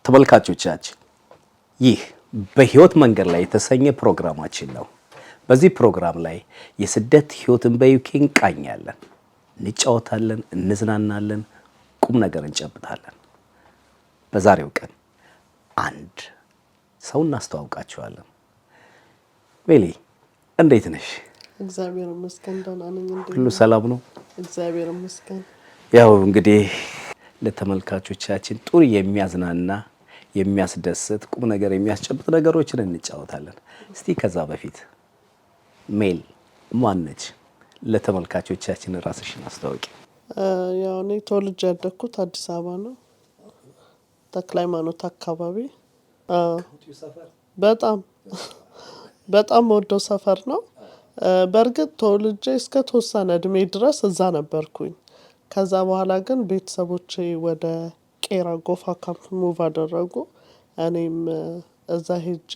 ተመልካቾቻችን፣ ይህ በህይወት መንገድ ላይ የተሰኘ ፕሮግራማችን ነው። በዚህ ፕሮግራም ላይ የስደት ህይወትን በዩኬ እንቃኛለን፣ እንጫወታለን፣ እንዝናናለን፣ ቁም ነገር እንጨብጣለን። በዛሬው ቀን አንድ ሰው እናስተዋውቃችኋለን። ሜሊ፣ እንዴት ነሽ? እግዚአብሔር ይመስገን፣ ደህና ነኝ። እንዴት ሁሉ ነህ? ሰላም ነው? እግዚአብሔር ይመስገን። ያው እንግዲህ ለተመልካቾቻችን ጥሩ የሚያዝናና፣ የሚያስደስት፣ ቁም ነገር የሚያስጨብጥ ነገሮችን እንጫወታለን። እስቲ ከዛ በፊት ሜል ማን ነች? ለተመልካቾቻችን ራስሽን አስተዋውቂ። ያው እኔ ተወልጄ ያደግኩት አዲስ አበባ ነው፣ ተክለ ሃይማኖት አካባቢ። በጣም በጣም የምወደው ሰፈር ነው። በእርግጥ ተወልጄ እስከ ተወሰነ እድሜ ድረስ እዛ ነበርኩኝ። ከዛ በኋላ ግን ቤተሰቦቼ ወደ ቄራ ጎፋ ካምፕ move አደረጉ። እኔም እዛ ሄጄ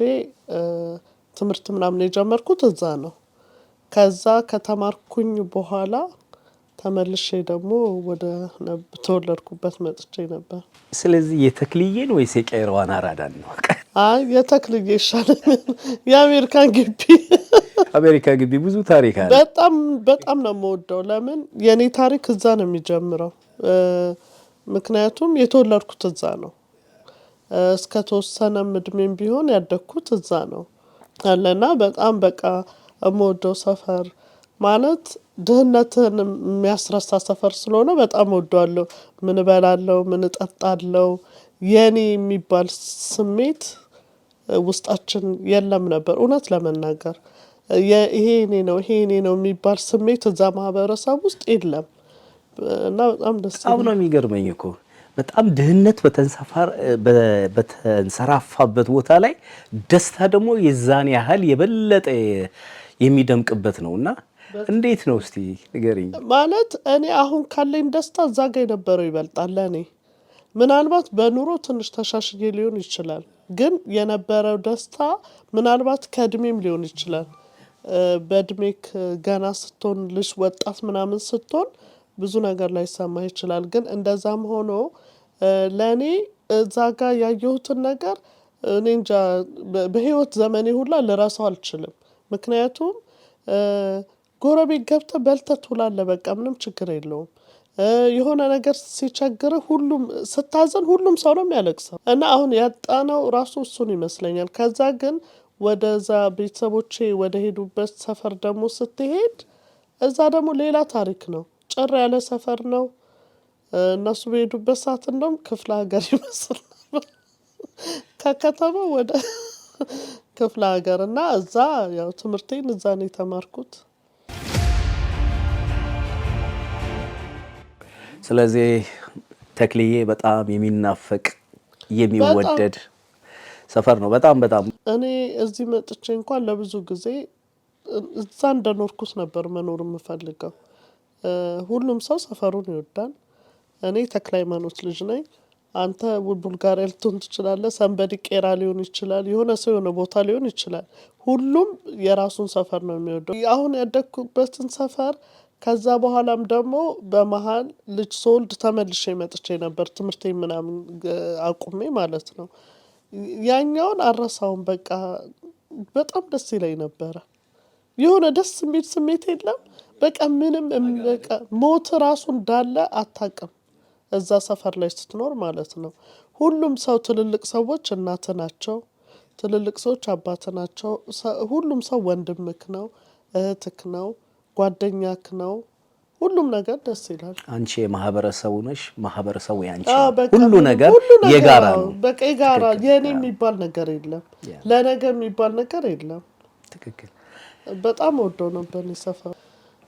ትምህርት ምናምን የጀመርኩት እዛ ነው። ከዛ ከተማርኩኝ በኋላ ተመልሼ ደግሞ ወደ ተወለድኩበት መጥቼ ነበር። ስለዚህ የተክልዬን ወይስ የቄራዋን አራዳን ነው? አይ፣ የተክልዬ ይሻለኛል። የአሜሪካን ግቢ። አሜሪካ ግቢ ብዙ ታሪክ አለ። በጣም በጣም ነው የምወደው። ለምን፣ የኔ ታሪክ እዛ ነው የሚጀምረው። ምክንያቱም የተወለድኩት እዛ ነው። እስከ ተወሰነም እድሜም ቢሆን ያደግኩት እዛ ነው አለና በጣም በቃ የምወደው ሰፈር፣ ማለት ድህነትን የሚያስረሳ ሰፈር ስለሆነ በጣም እወደዋለሁ። ምን እበላለሁ፣ ምን እጠጣለሁ፣ የኔ የሚባል ስሜት ውስጣችን የለም ነበር። እውነት ለመናገር ይሄ የኔ ነው፣ ይሄ የኔ ነው የሚባል ስሜት እዛ ማህበረሰብ ውስጥ የለም እና በጣም ደስ በጣም ነው የሚገርመኝ እኮ፣ በጣም ድህነት በተንሰራፋበት ቦታ ላይ ደስታ ደግሞ የዛን ያህል የበለጠ የሚደምቅበት ነው። እና እንዴት ነው፣ እስቲ ንገሪኝ። ማለት እኔ አሁን ካለኝ ደስታ እዛ ጋ የነበረው ይበልጣል ለእኔ። ምናልባት በኑሮ ትንሽ ተሻሽዬ ሊሆን ይችላል፣ ግን የነበረው ደስታ ምናልባት ከእድሜም ሊሆን ይችላል። በእድሜክ ገና ስትሆን፣ ልጅ፣ ወጣት ምናምን ስትሆን ብዙ ነገር ላይሰማህ ይችላል። ግን እንደዛም ሆኖ ለእኔ እዛ ጋ ያየሁትን ነገር እኔ እንጃ፣ በህይወት ዘመኔ ሁላ ልረሳው አልችልም። ምክንያቱም ጎረቤት ገብተህ በልተህ ትውላለህ። በቃ ምንም ችግር የለውም። የሆነ ነገር ሲቸግርህ፣ ሁሉም ስታዘን ሁሉም ሰው ነው የሚያለቅሰው እና አሁን ያጣነው ራሱ እሱን ይመስለኛል። ከዛ ግን ወደዛ ቤተሰቦቼ ወደ ሄዱበት ሰፈር ደግሞ ስትሄድ እዛ ደግሞ ሌላ ታሪክ ነው። ጭር ያለ ሰፈር ነው። እነሱ በሄዱበት ሰዓት እንደውም ክፍለ ሀገር ይመስል ነበር፣ ከከተማ ወደ ክፍለ ሀገር። እና እዛ ያው ትምህርቴን እዛ ነው የተማርኩት። ስለዚህ ተክልዬ በጣም የሚናፈቅ፣ የሚወደድ ሰፈር ነው። በጣም በጣም። እኔ እዚህ መጥቼ እንኳን ለብዙ ጊዜ እዛ እንደኖርኩት ነበር መኖር የምፈልገው። ሁሉም ሰው ሰፈሩን ይወዳል። እኔ ተክለ ሃይማኖት ልጅ ነኝ። አንተ ቡልጋሪያ ልትሆን ትችላለህ። Somebody ቄራ ሊሆን ይችላል። የሆነ ሰው የሆነ ቦታ ሊሆን ይችላል። ሁሉም የራሱን ሰፈር ነው የሚወደው። አሁን ያደግኩበትን ሰፈር፣ ከዛ በኋላም ደግሞ በመሀል ልጅ ስወልድ ተመልሼ መጥቼ ነበር፣ ትምህርቴን ምናምን አቁሜ ማለት ነው። ያኛውን አልረሳውም። በቃ በጣም ደስ ይለኝ ነበረ። የሆነ ደስ የሚል ስሜት የለም። በቃ ምንም በቃ ሞት ራሱ እንዳለ አታውቅም። እዛ ሰፈር ላይ ስትኖር ማለት ነው። ሁሉም ሰው፣ ትልልቅ ሰዎች እናት ናቸው። ትልልቅ ሰዎች አባት ናቸው። ሁሉም ሰው ወንድምክ ነው፣ እህትክ ነው፣ ጓደኛክ ነው። ሁሉም ነገር ደስ ይላል። አንቺ የማህበረሰቡ ነሽ፣ ማህበረሰቡ ያንቺ አዎ፣ ነው። በቃ ሁሉ ነገር ሁሉ ነገር የጋራ አዎ፣ ነው። በቃ የጋራ። የኔ የሚባል ነገር የለም። ለነገ የሚባል ነገር የለም። በጣም ወደው ነበር እኔ ሰፈር።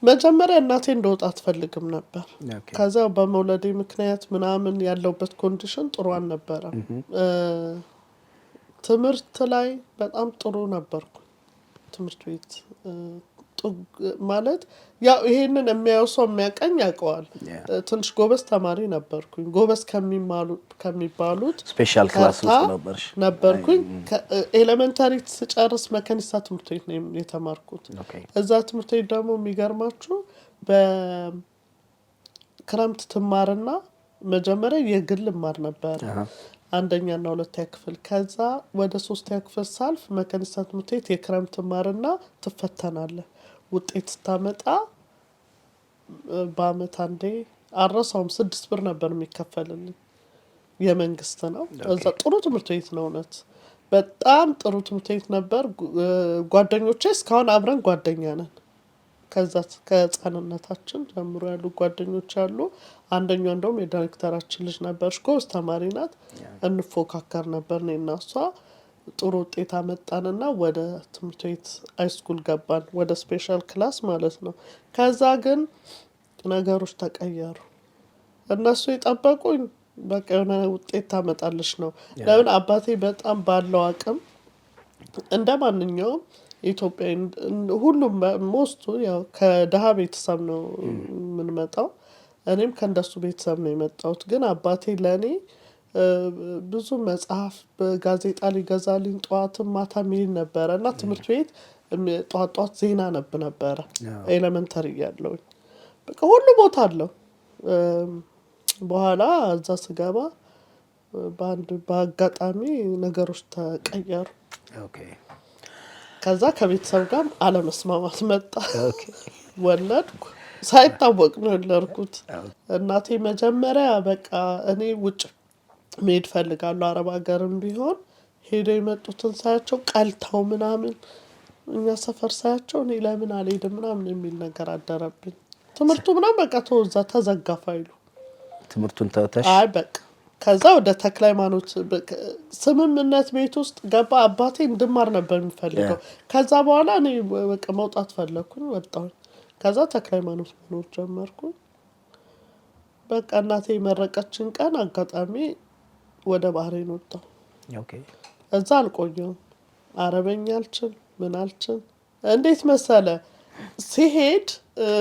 መጀመሪያ እናቴ እንደወጣ አትፈልግም ነበር። ከዛ በመውለዴ ምክንያት ምናምን ያለውበት condition ጥሩ አልነበረም። ትምህርት ላይ በጣም ጥሩ ነበርኩ። ትምህርት ቤት ማለት ያው ይሄንን የሚያየው ሰው፣ የሚያቀኝ ያውቀዋል። ትንሽ ጎበዝ ተማሪ ነበርኩኝ። ጎበዝ ከሚባሉት Special class ተርታ ውስጥ ነበርሽ? ነበርኩኝ። Elementary ስጨርስ መካኒሳ ትምህርት ቤት ነው የተማርኩት። እዛ ትምህርት ቤት ደግሞ የሚገርማችሁ በክረምት ትማርና፣ መጀመሪያ የግል እማር ነበር። አንደኛና ሁለተኛ ክፍል። ከዛ ወደ ሶስተኛ ክፍል ሳልፍ መካኒሳ ትምህርት ቤት የክረምት ማርና ትፈተናለህ። ውጤት ስታመጣ በአመት አንዴ አልረሳውም፣ 6 ብር ነበር የሚከፈልልኝ። የመንግስት ነው። እዛ ጥሩ ትምህርት ቤት ነው። እውነት በጣም ጥሩ ትምህርት ቤት ነበር። ጓደኞቼ እስካሁን አብረን ጓደኛ ነን። ከዛ ከህፃንነታችን ጀምሮ ያሉ ጓደኞች አሉ። አንደኛው እንደውም የዳይሬክተራችን ልጅ ነበረች፣ ጎበዝ ተማሪ ናት። እንፎካከር ነበር እኔና እሷ። ጥሩ ውጤት አመጣንና ወደ ትምህርት ቤት high school ገባን፣ ወደ special class ማለት ነው። ከዛ ግን ነገሮች ተቀየሩ። እነሱ የጠበቁኝ በቃ የሆነ ውጤት ታመጣለች ነው። ለምን አባቴ በጣም ባለው አቅም እንደ ማንኛውም ኢትዮጵያ ሁሉም most ኡ ያው ከድሀ ቤተሰብ ነው የምንመጣው። እኔም ከእንደሱ ቤተሰብ ነው የመጣሁት። ግን አባቴ ለእኔ ብዙ መጽሐፍ በጋዜጣ ሊገዛልኝ ጠዋትም ማታ ይሄድ ነበረ እና ትምህርት ቤት ጠዋት ጠዋት ዜና አነብ ነበረ elementary እያለሁኝ። በቃ ሁሉ ቦታ አለው። በኋላ እዛ ስገባ በአንድ በአጋጣሚ ነገሮች ተቀየሩ። ከዛ ከቤተሰብ ጋር አለመስማማት መጣ። ወለድኩ። ሳይታወቅ ነው የወለድኩት። እናቴ መጀመሪያ በቃ እኔ ውጭ መሄድ ፈልጋለሁ፣ አረብ ሀገርም ቢሆን ሄደው የመጡትን ሳያቸው ቀልተው ምናምን እኛ ሰፈር ሳያቸው እኔ ለምን አልሄድም ምናምን የሚል ነገር አደረብኝ። ትምህርቱ ምናምን በቃ ተወዛ፣ ተዘጋ ፋይሉ። ትምህርቱን ተውተሽ? አይ በቃ ከዛ ወደ ተክለ ሃይማኖት ስምምነት ቤት ውስጥ ገባ። አባቴ እንድማር ነበር የሚፈልገው። ከዛ በኋላ እኔ በቃ መውጣት ፈለግኩኝ፣ ወጣሁኝ። ከዛ ተክለ ሃይማኖት መኖር ጀመርኩኝ። በቃ እናቴ የመረቀችን ቀን አጋጣሚ ወደ ባህሬን ወጣሁ። እዛ አልቆየሁም። አረበኛ አልችል ምን አልችል። እንዴት መሰለ ሲሄድ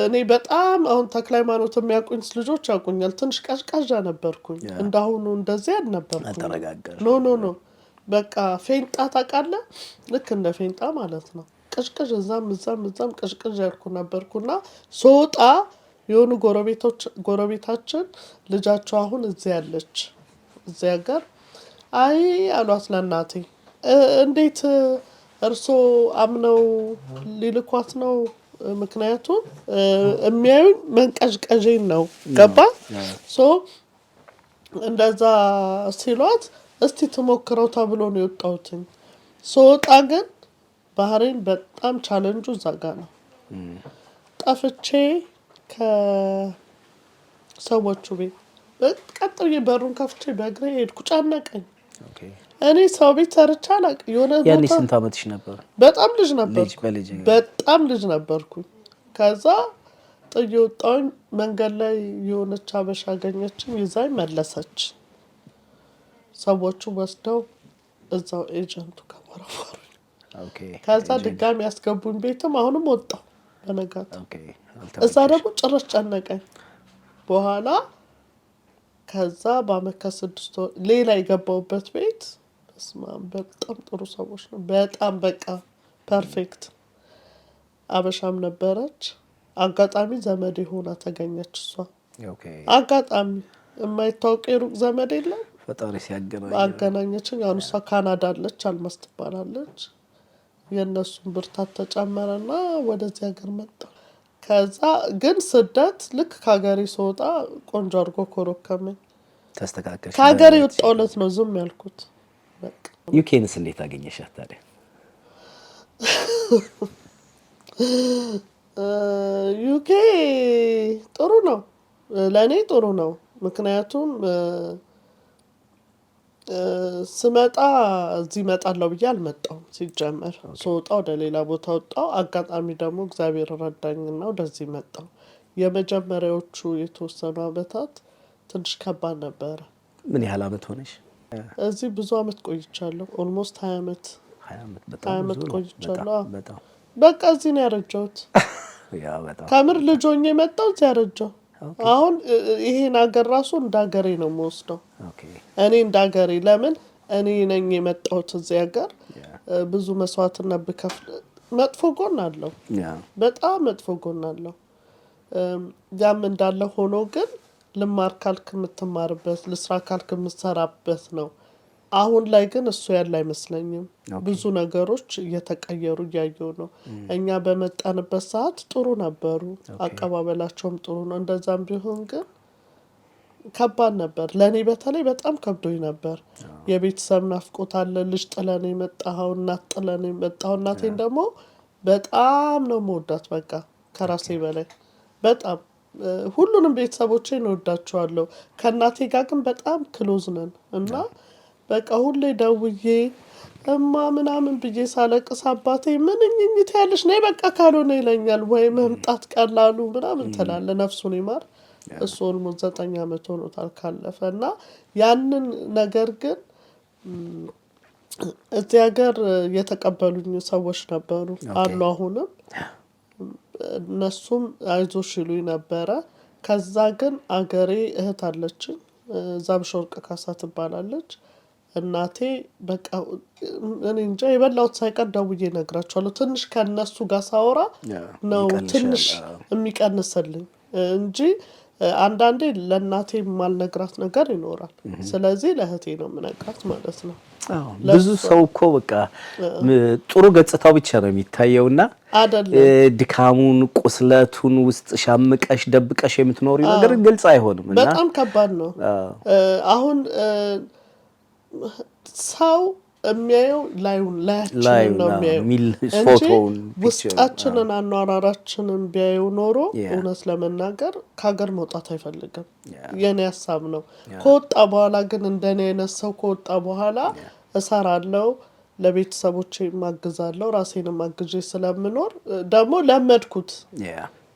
እኔ በጣም አሁን ተክለ ሃይማኖት የሚያውቁኝ ልጆች ያውቁኛል። ትንሽ ቀዥቃዣ ነበርኩኝ። እንዳሁኑ እንደዚህ አልነበርኩም። No, no, no፣ በቃ ፌንጣ ታውቃለህ? ልክ እንደ ፌንጣ ማለት ነው። ቅዥቅዥ እዛም እዛም እዛም ቅዥቅዥ ያልኩ ነበርኩና ስወጣ የሆኑ ጎረቤቶች ጎረቤታችን ልጃቸው አሁን እዚህ ያለች እዚህ ሀገር አይ አሏት ለእናቴ፣ እንዴት እርሶ አምነው ሊልኳት ነው? ምክንያቱም የሚያዩኝ መንቀዥቀዤን ነው። ገባ? So እንደዛ ሲሏት እስቲ ትሞክረው ተብሎ ነው የወጣሁትኝ። ስወጣ ግን ባህሬን በጣም ቻለንጁ እዛ ጋ ነው። ጠፍቼ ከሰዎቹ ቤት ቀጥ ብዬ በሩን ከፍቼ በእግሬ ሄድኩ። ጨነቀኝ። እኔ ሰው ቤት ሰርቼ አላውቅም። የሆነ ያኔ ስንት ዓመትሽ ነበር? በጣም ልጅ ነበርኩ። በጣም ልጅ ነበርኩኝ። ከዛ ጥዬ ወጣሁኝ። መንገድ ላይ የሆነች አበሻ አገኘችኝ፣ ይዛኝ መለሰች። ሰዎቹ ወስደው እዛው agent ኡ ጋር ወረወሩኝ። ከዛ ድጋሚ ያስገቡኝ ቤትም አሁንም ወጣሁ በነጋታው። እዛ ደግሞ ጭራሽ ጨነቀኝ። በኋላ ከዛ በአመት ከ6 ወር ሌላ የገባሁበት ቤት በስመ አብ በጣም ጥሩ ሰዎች ነው። በጣም በቃ perfect። አበሻም ነበረች። አጋጣሚ ዘመዴ ሆና ተገኘች እሷ። አጋጣሚ የማይታወቅ የሩቅ ዘመድ የለም። ፈጣሪ ሲያገናኝ አገናኘችኝ። አሁን እሷ ካናዳ አለች፣ አልማዝ ትባላለች። የእነሱን ብርታት ተጨመረና ወደዚህ ሀገር መጣ። ከዛ ግን ስደት ልክ ከሀገሬ ስወጣ ቆንጆ አድርጎ ኮረኮመኝ። ተስተካከልሽ? ከሀገሬ የወጣሁ ዕለት ነው ዝም ያልኩት። በቃ። ዩኬንስ እንዴት አገኘሻት ታዲያ? ዩኬ ጥሩ ነው፣ ለእኔ ጥሩ ነው። ምክንያቱም ስመጣ እዚህ እመጣለሁ ብዬ አልመጣሁም። ሲጀመር ስወጣ ወደ ሌላ ቦታ ወጣሁ። አጋጣሚ ደግሞ እግዚአብሔር ረዳኝና ወደዚህ መጣሁ። የመጀመሪያዎቹ የተወሰኑ አመታት ትንሽ ከባድ ነበረ። ምን ያህል አመት ሆነሽ? እዚህ ብዙ አመት ቆይቻለሁ። Almost 20 አመት። 20 አመት ሀያ በጣም አመት ብዙ ነው። ቆይቻለሁ። በጣም በጣም። በቃ እዚህ ነው ያረጀሁት። Yeah፣ በጣም። ከምር ልጅ ሆኜ የመጣሁ እዚህ ያረጀሁ። አሁን ይሄን ሀገር ራሱ እንደ ሀገሬ ነው የምወስደው። እኔ እንደ ሀገሬ ለምን እኔ ነኝ የመጣሁት እዚህ ሀገር። ብዙ መስዋዕትነት ብከፍል መጥፎ ጎን አለው። በጣም መጥፎ ጎን አለው። ያም እንዳለ ሆኖ ግን ልማር ካልክ የምትማርበት፣ ልስራ ካልክ የምትሰራበት ነው። አሁን ላይ ግን እሱ ያለ አይመስለኝም። ብዙ ነገሮች እየተቀየሩ እያየው ነው። እኛ በመጣንበት ሰዓት ጥሩ ነበሩ፣ አቀባበላቸውም ጥሩ ነው። እንደዛም ቢሆን ግን ከባድ ነበር። ለእኔ በተለይ በጣም ከብዶኝ ነበር። የቤተሰብ ናፍቆት አለ። ልጅ ጥለን የመጣኸው፣ እናት ጥለን የመጣኸው። እናቴን ደግሞ በጣም ነው የምወዳት፣ በቃ ከራሴ በላይ በጣም። ሁሉንም ቤተሰቦቼን እወዳቸዋለሁ። ከእናቴ ጋር ግን በጣም close ነን እና በቃ ሁሌ ደውዬ እማ ምናምን ብዬ ሳለቅስ አባቴ "ምን እኝኝት ያለሽ፣ ነይ በቃ ካልሆነ" ይለኛል። ወይ መምጣት ቀላሉ ምናምን ትላለህ። ነፍሱን ይማር። እሱ almost 9 ዓመት ሆኖታል ካለፈ። እና ያንን ነገር ግን እዚህ ሀገር የተቀበሉኝ ሰዎች ነበሩ፣ አሉ አሁንም። እነሱም አይዞሽ ይሉኝ ነበረ። ከዛ ግን አገሬ እህት አለችኝ፣ ዛብሸወርቅ ካሳ ትባላለች። እናቴ በቃ እኔ እንጃ የበላሁት ሳይቀር ደውዬ እነግራቸዋለሁ። ትንሽ ከእነሱ ጋር ሳወራ ነው ትንሽ የሚቀንስልኝ እንጂ አንዳንዴ ለእናቴ የማልነግራት ነገር ይኖራል። ስለዚህ ለእህቴ ነው የምነግራት ማለት ነው። ብዙ ሰው እኮ በቃ ጥሩ ገጽታው ብቻ ነው የሚታየውና ድካሙን፣ ቁስለቱን ውስጥ ሻምቀሽ ደብቀሽ የምትኖሪው ነገር ግልጽ አይሆንም። እና በጣም ከባድ ነው። አሁን ሰው የሚያየው ላዩን ላያችንን ነው የሚያየው እንጂ ውስጣችንን አኗኗራችንን ቢያየው ኖሮ እውነት ለመናገር ከሀገር መውጣት አይፈልግም። የኔ ሀሳብ ነው። ከወጣ በኋላ ግን እንደኔ አይነት ሰው ከወጣ በኋላ እሰራለሁ፣ ለቤተሰቦቼ ማግዛለሁ፣ ራሴንም አግዤ ስለምኖር ደግሞ ለመድኩት።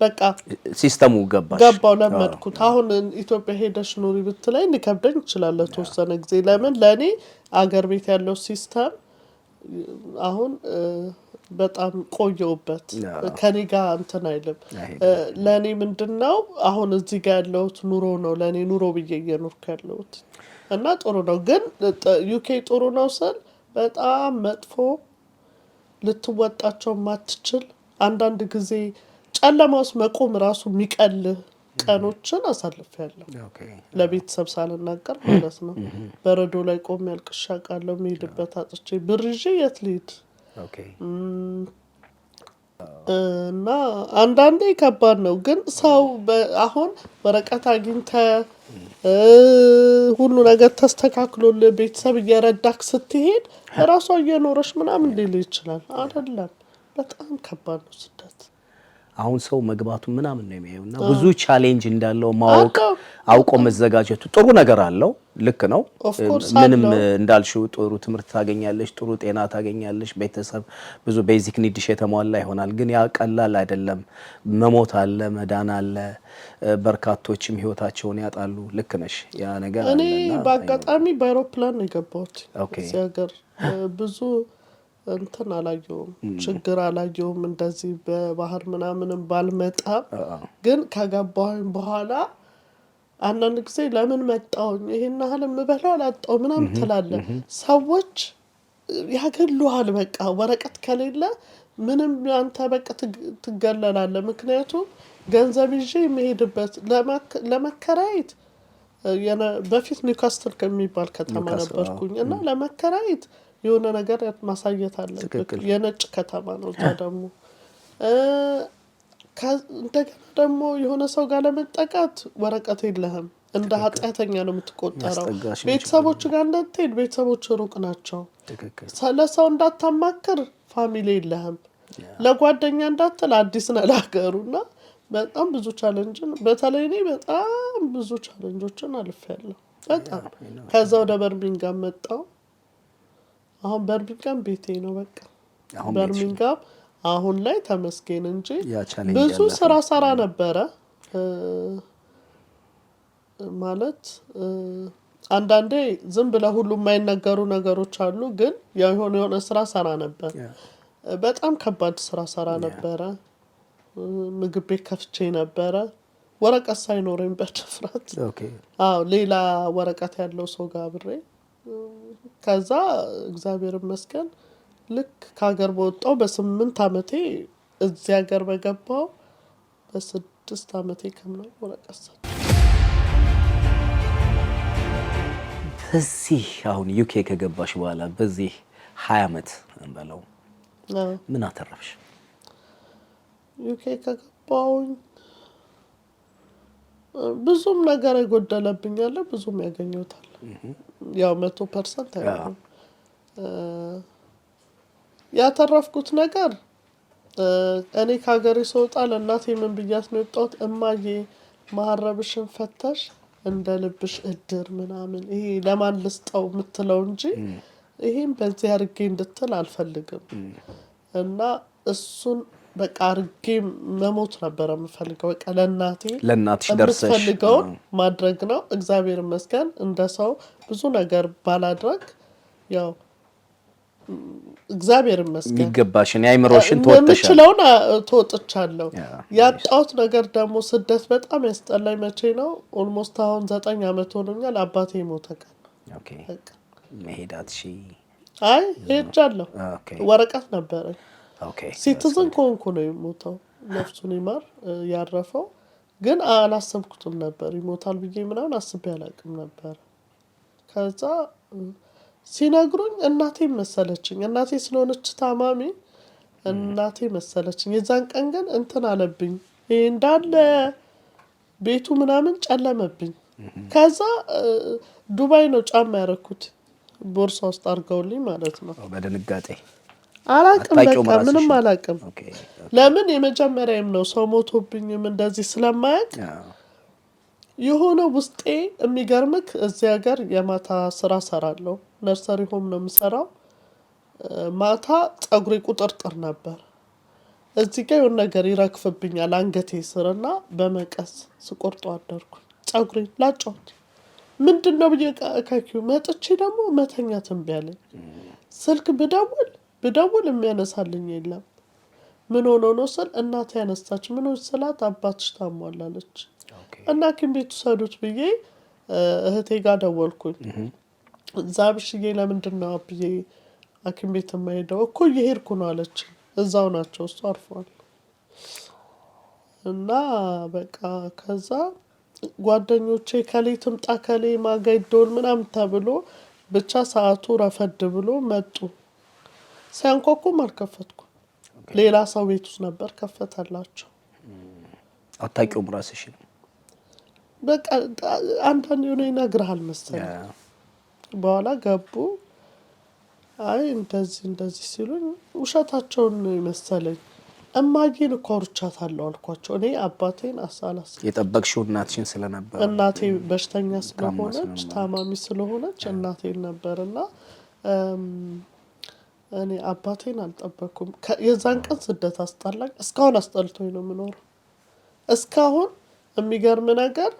በቃ system ኡ ገባሽ። ገባው፣ ለመድኩት። አሁን ኢትዮጵያ ሄደሽ ኑሪ ብትለኝ ሊከብደኝ ይችላል ለተወሰነ ጊዜ። ለምን ለእኔ አገር ቤት ያለው system አሁን በጣም ቆየውበት፣ ከኔ ጋር እንትን አይልም። ለእኔ ምንድን ነው አሁን እዚህ ጋር ያለሁት ኑሮ ነው ለእኔ ኑሮ ብዬ እየኖርኩ ያለሁት እና ጥሩ ነው። ግን UK ጥሩ ነው ስል በጣም መጥፎ፣ ልትወጣቸው ማትችል፣ አንዳንድ ጊዜ ጨለማ ውስጥ መቆም ራሱ የሚቀልህ ቀኖችን አሳልፌያለሁ። ለቤተሰብ ሳልናገር ማለት ነው። በረዶ ላይ ቆሜ አልቅሼ አውቃለሁ። የምሄድበት አጥቼ፣ ብር ይዤ የት ልሂድ? እና አንዳንዴ ከባድ ነው። ግን ሰው አሁን ወረቀት አግኝተህ፣ ሁሉ ነገር ተስተካክሎልህ፣ ቤተሰብ እየረዳክ ስትሄድ ራሷ እየኖረች ምናምን ሊል ይችላል። አይደለም፣ በጣም ከባድ ነው ስደት። አሁን ሰው መግባቱ ምናምን ነው የሚያየው እና ብዙ challenge እንዳለው ማወቅ፣ አውቆ መዘጋጀቱ ጥሩ ነገር አለው። ልክ ነው። Of course. ምንም እንዳልሽው ጥሩ ትምህርት ታገኛለሽ፣ ጥሩ ጤና ታገኛለሽ፣ ቤተሰብ ብዙ basic need ሽ የተሟላ ይሆናል። ግን ያ ቀላል አይደለም። መሞት አለ፣ መዳን አለ። በርካቶችም ህይወታቸውን ያጣሉ። ልክ ነሽ። ያ ነገር እኔ በአጋጣሚ በአይሮፕላን ነው የገባሁት እዚህ ሀገር። ብዙ እንትን አላየውም፣ ችግር አላየውም። እንደዚህ በባህር ምናምንም ባልመጣም ግን ከገባሁኝ በኋላ አንዳንድ ጊዜ ለምን መጣሁኝ፣ ይሄን ያህል የምበላው አላጣሁ ምናምን ትላለህ። ሰዎች ያገሉሃል። በቃ ወረቀት ከሌለ ምንም አንተ በቃ ትገለላለህ። ምክንያቱም ገንዘብ ይዤ የሚሄድበት ለመከራየት፣ በፊት ኒውካስትል ከሚባል ከተማ ነበርኩኝ እና ለመከራየት የሆነ ነገር ማሳየት አለብህ። የነጭ ከተማ ነው። እዛ ደግሞ እንደገና ደግሞ የሆነ ሰው ጋር ለመጠጋት ወረቀት የለህም። እንደ ኃጢአተኛ ነው የምትቆጠረው። ቤተሰቦች ጋር እንዳትሄድ ቤተሰቦች ሩቅ ናቸው። ለሰው እንዳታማክር family የለህም። ለጓደኛ እንዳትል አዲስ ነህ ለሀገሩ። እና በጣም ብዙ ቻለንጅን፣ በተለይ እኔ በጣም ብዙ challenge ኦችን አልፌያለሁ። በጣም። ከዛ ወደ በርሚንጋም መጣሁ። አሁን በርሚንጋም ቤቴ ነው። በቃ በርሚንጋም አሁን ላይ ተመስገን እንጂ ብዙ ስራ ሰራ ነበረ። ማለት አንዳንዴ ዝም ብለህ ሁሉ የማይነገሩ ነገሮች አሉ። ግን የሆነ የሆነ ስራ ሰራ ነበር። በጣም ከባድ ስራ ሰራ ነበረ። ምግብ ቤት ከፍቼ ነበረ ወረቀት ሳይኖረኝ በድፍረት። አዎ፣ ሌላ ወረቀት ያለው ሰው ጋር አብሬ። ከዛ እግዚአብሔር ይመስገን ልክ ከሀገር በወጣው በ8 አመቴ፣ እዚህ ሀገር በገባው በ6 አመቴ ከምናምን ወረቀት ሰጡኝ። በዚህ አሁን UK ከገባሽ በኋላ በዚህ 20 ዓመት እንበለው ምን አተረፍሽ? UK ከገባሁኝ ብዙም ነገር የጎደለብኝ አለ፣ ብዙም ያገኘሁታል። ያው 100% አይሆንም። ያተረፍኩት ነገር እኔ ከሀገሬ ስወጣ ለእናቴ ምን ብያት ነው የወጣሁት? እማዬ፣ መሀረብሽን ፈተሽ እንደ ልብሽ እድር ምናምን ይሄ ለማን ልስጠው የምትለው እንጂ ይሄም በዚህ አድርጌ እንድትል አልፈልግም። እና እሱን በቃ አድርጌ መሞት ነበረ የምፈልገው። በቃ ለእናቴ ለእናትሽ ደርሰሽ የምትፈልገውን ማድረግ ነው። እግዚአብሔር ይመስገን እንደ ሰው ብዙ ነገር ባላድረግ ያው እግዚአብሔር ይመስገን የሚገባሽን የአይምሮሽን ተወጥተሻል። የምችለውን ተወጥቻለሁ። ያጣሁት ነገር ደግሞ ስደት በጣም ያስጠላኝ መቼ ነው? Almost አሁን 9 ዓመት ሆኖኛል። አባቴ የሞተ ቀን በቃ። መሄድ አትሺ? አይ፣ ሄጃለሁ። ወረቀት ነበረኝ። Citizen ከሆንኩ ነው የሞተው። ነፍሱን ይማር ያረፈው። ግን አላሰብኩትም ነበር ይሞታል ብዬ ምናምን አስቤ አላውቅም ነበር። ከዛ ሲነግሩኝ እናቴ መሰለችኝ። እናቴ ስለሆነች ታማሚ እናቴ መሰለችኝ። የዛን ቀን ግን እንትን አለብኝ። ይሄ እንዳለ ቤቱ ምናምን ጨለመብኝ። ከዛ ዱባይ ነው ጫማ ያደረኩት፣ ቦርሳ ውስጥ አድርገውልኝ ማለት ነው። በድንጋጤ አላቅም አታውቂውም በቃ ምንም ራስሽን? አላቅም። ለምን የመጀመሪያም ነው፣ ሰው ሞቶብኝም እንደዚህ ስለማያውቅ የሆነ ውስጤ የሚገርምክ እዚህ ሀገር የማታ ስራ ሰራለሁ። Nursery home ነው የምሰራው። ማታ ፀጉሬ ቁጥርጥር ነበር። እዚህ ጋር የሆነ ነገር ይረግፍብኛል አንገቴ ስር እና በመቀስ ስቆርጦ አደርኩ። ፀጉሬ ላጫሁት። ምንድን ነው ብዬ እካኪው መጥቼ ደግሞ መተኛት እምቢ አለኝ። ስልክ ብደውል ብደውል የሚያነሳልኝ የለም። ምን ሆኖ ነው ስል እናቴ ያነሳች። ምን ሆንሽ ስላት አባትሽ ታሟል አለች። እና ሐኪም ቤት ውሰዱት ብዬ እህቴ ጋር ደወልኩኝ። እዛ ብሽዬ ለምንድን ነው አብዬ ሐኪም ቤት የማሄደው? እኮ እየሄድኩ ነው አለች። እዛው ናቸው፣ እሱ አርፏል። እና በቃ ከዛ ጓደኞቼ ከሌ ትምጣ ከሌ ማጋ ይደወል ምናምን ተብሎ ብቻ ሰዓቱ ረፈድ ብሎ መጡ። ሲያንኳኩም አልከፈትኩም። ሌላ ሰው ቤት ውስጥ ነበር፣ ከፈተላቸው። አታውቂውም ራስሽን? በቃ አንዳንድ የሆነ ይነግርሃል መሰለኝ። በኋላ ገቡ። አይ እንደዚህ እንደዚህ ሲሉኝ ውሸታቸውን ነው የመሰለኝ። እማዬን እኮ አውርቻታለሁ አልኳቸው። እኔ አባቴን አሳላስ የጠበቅሽው እናትሽን ስለነበር እናቴ በሽተኛ ስለሆነች ስለሆነች። ታማሚ ስለሆነች እናቴን ነበር እና እኔ አባቴን አልጠበኩም። የዛን ቀን ስደት አስጠላኝ። እስካሁን አስጠልቶኝ ነው የምኖረው። እስካሁን የሚገርም ነገር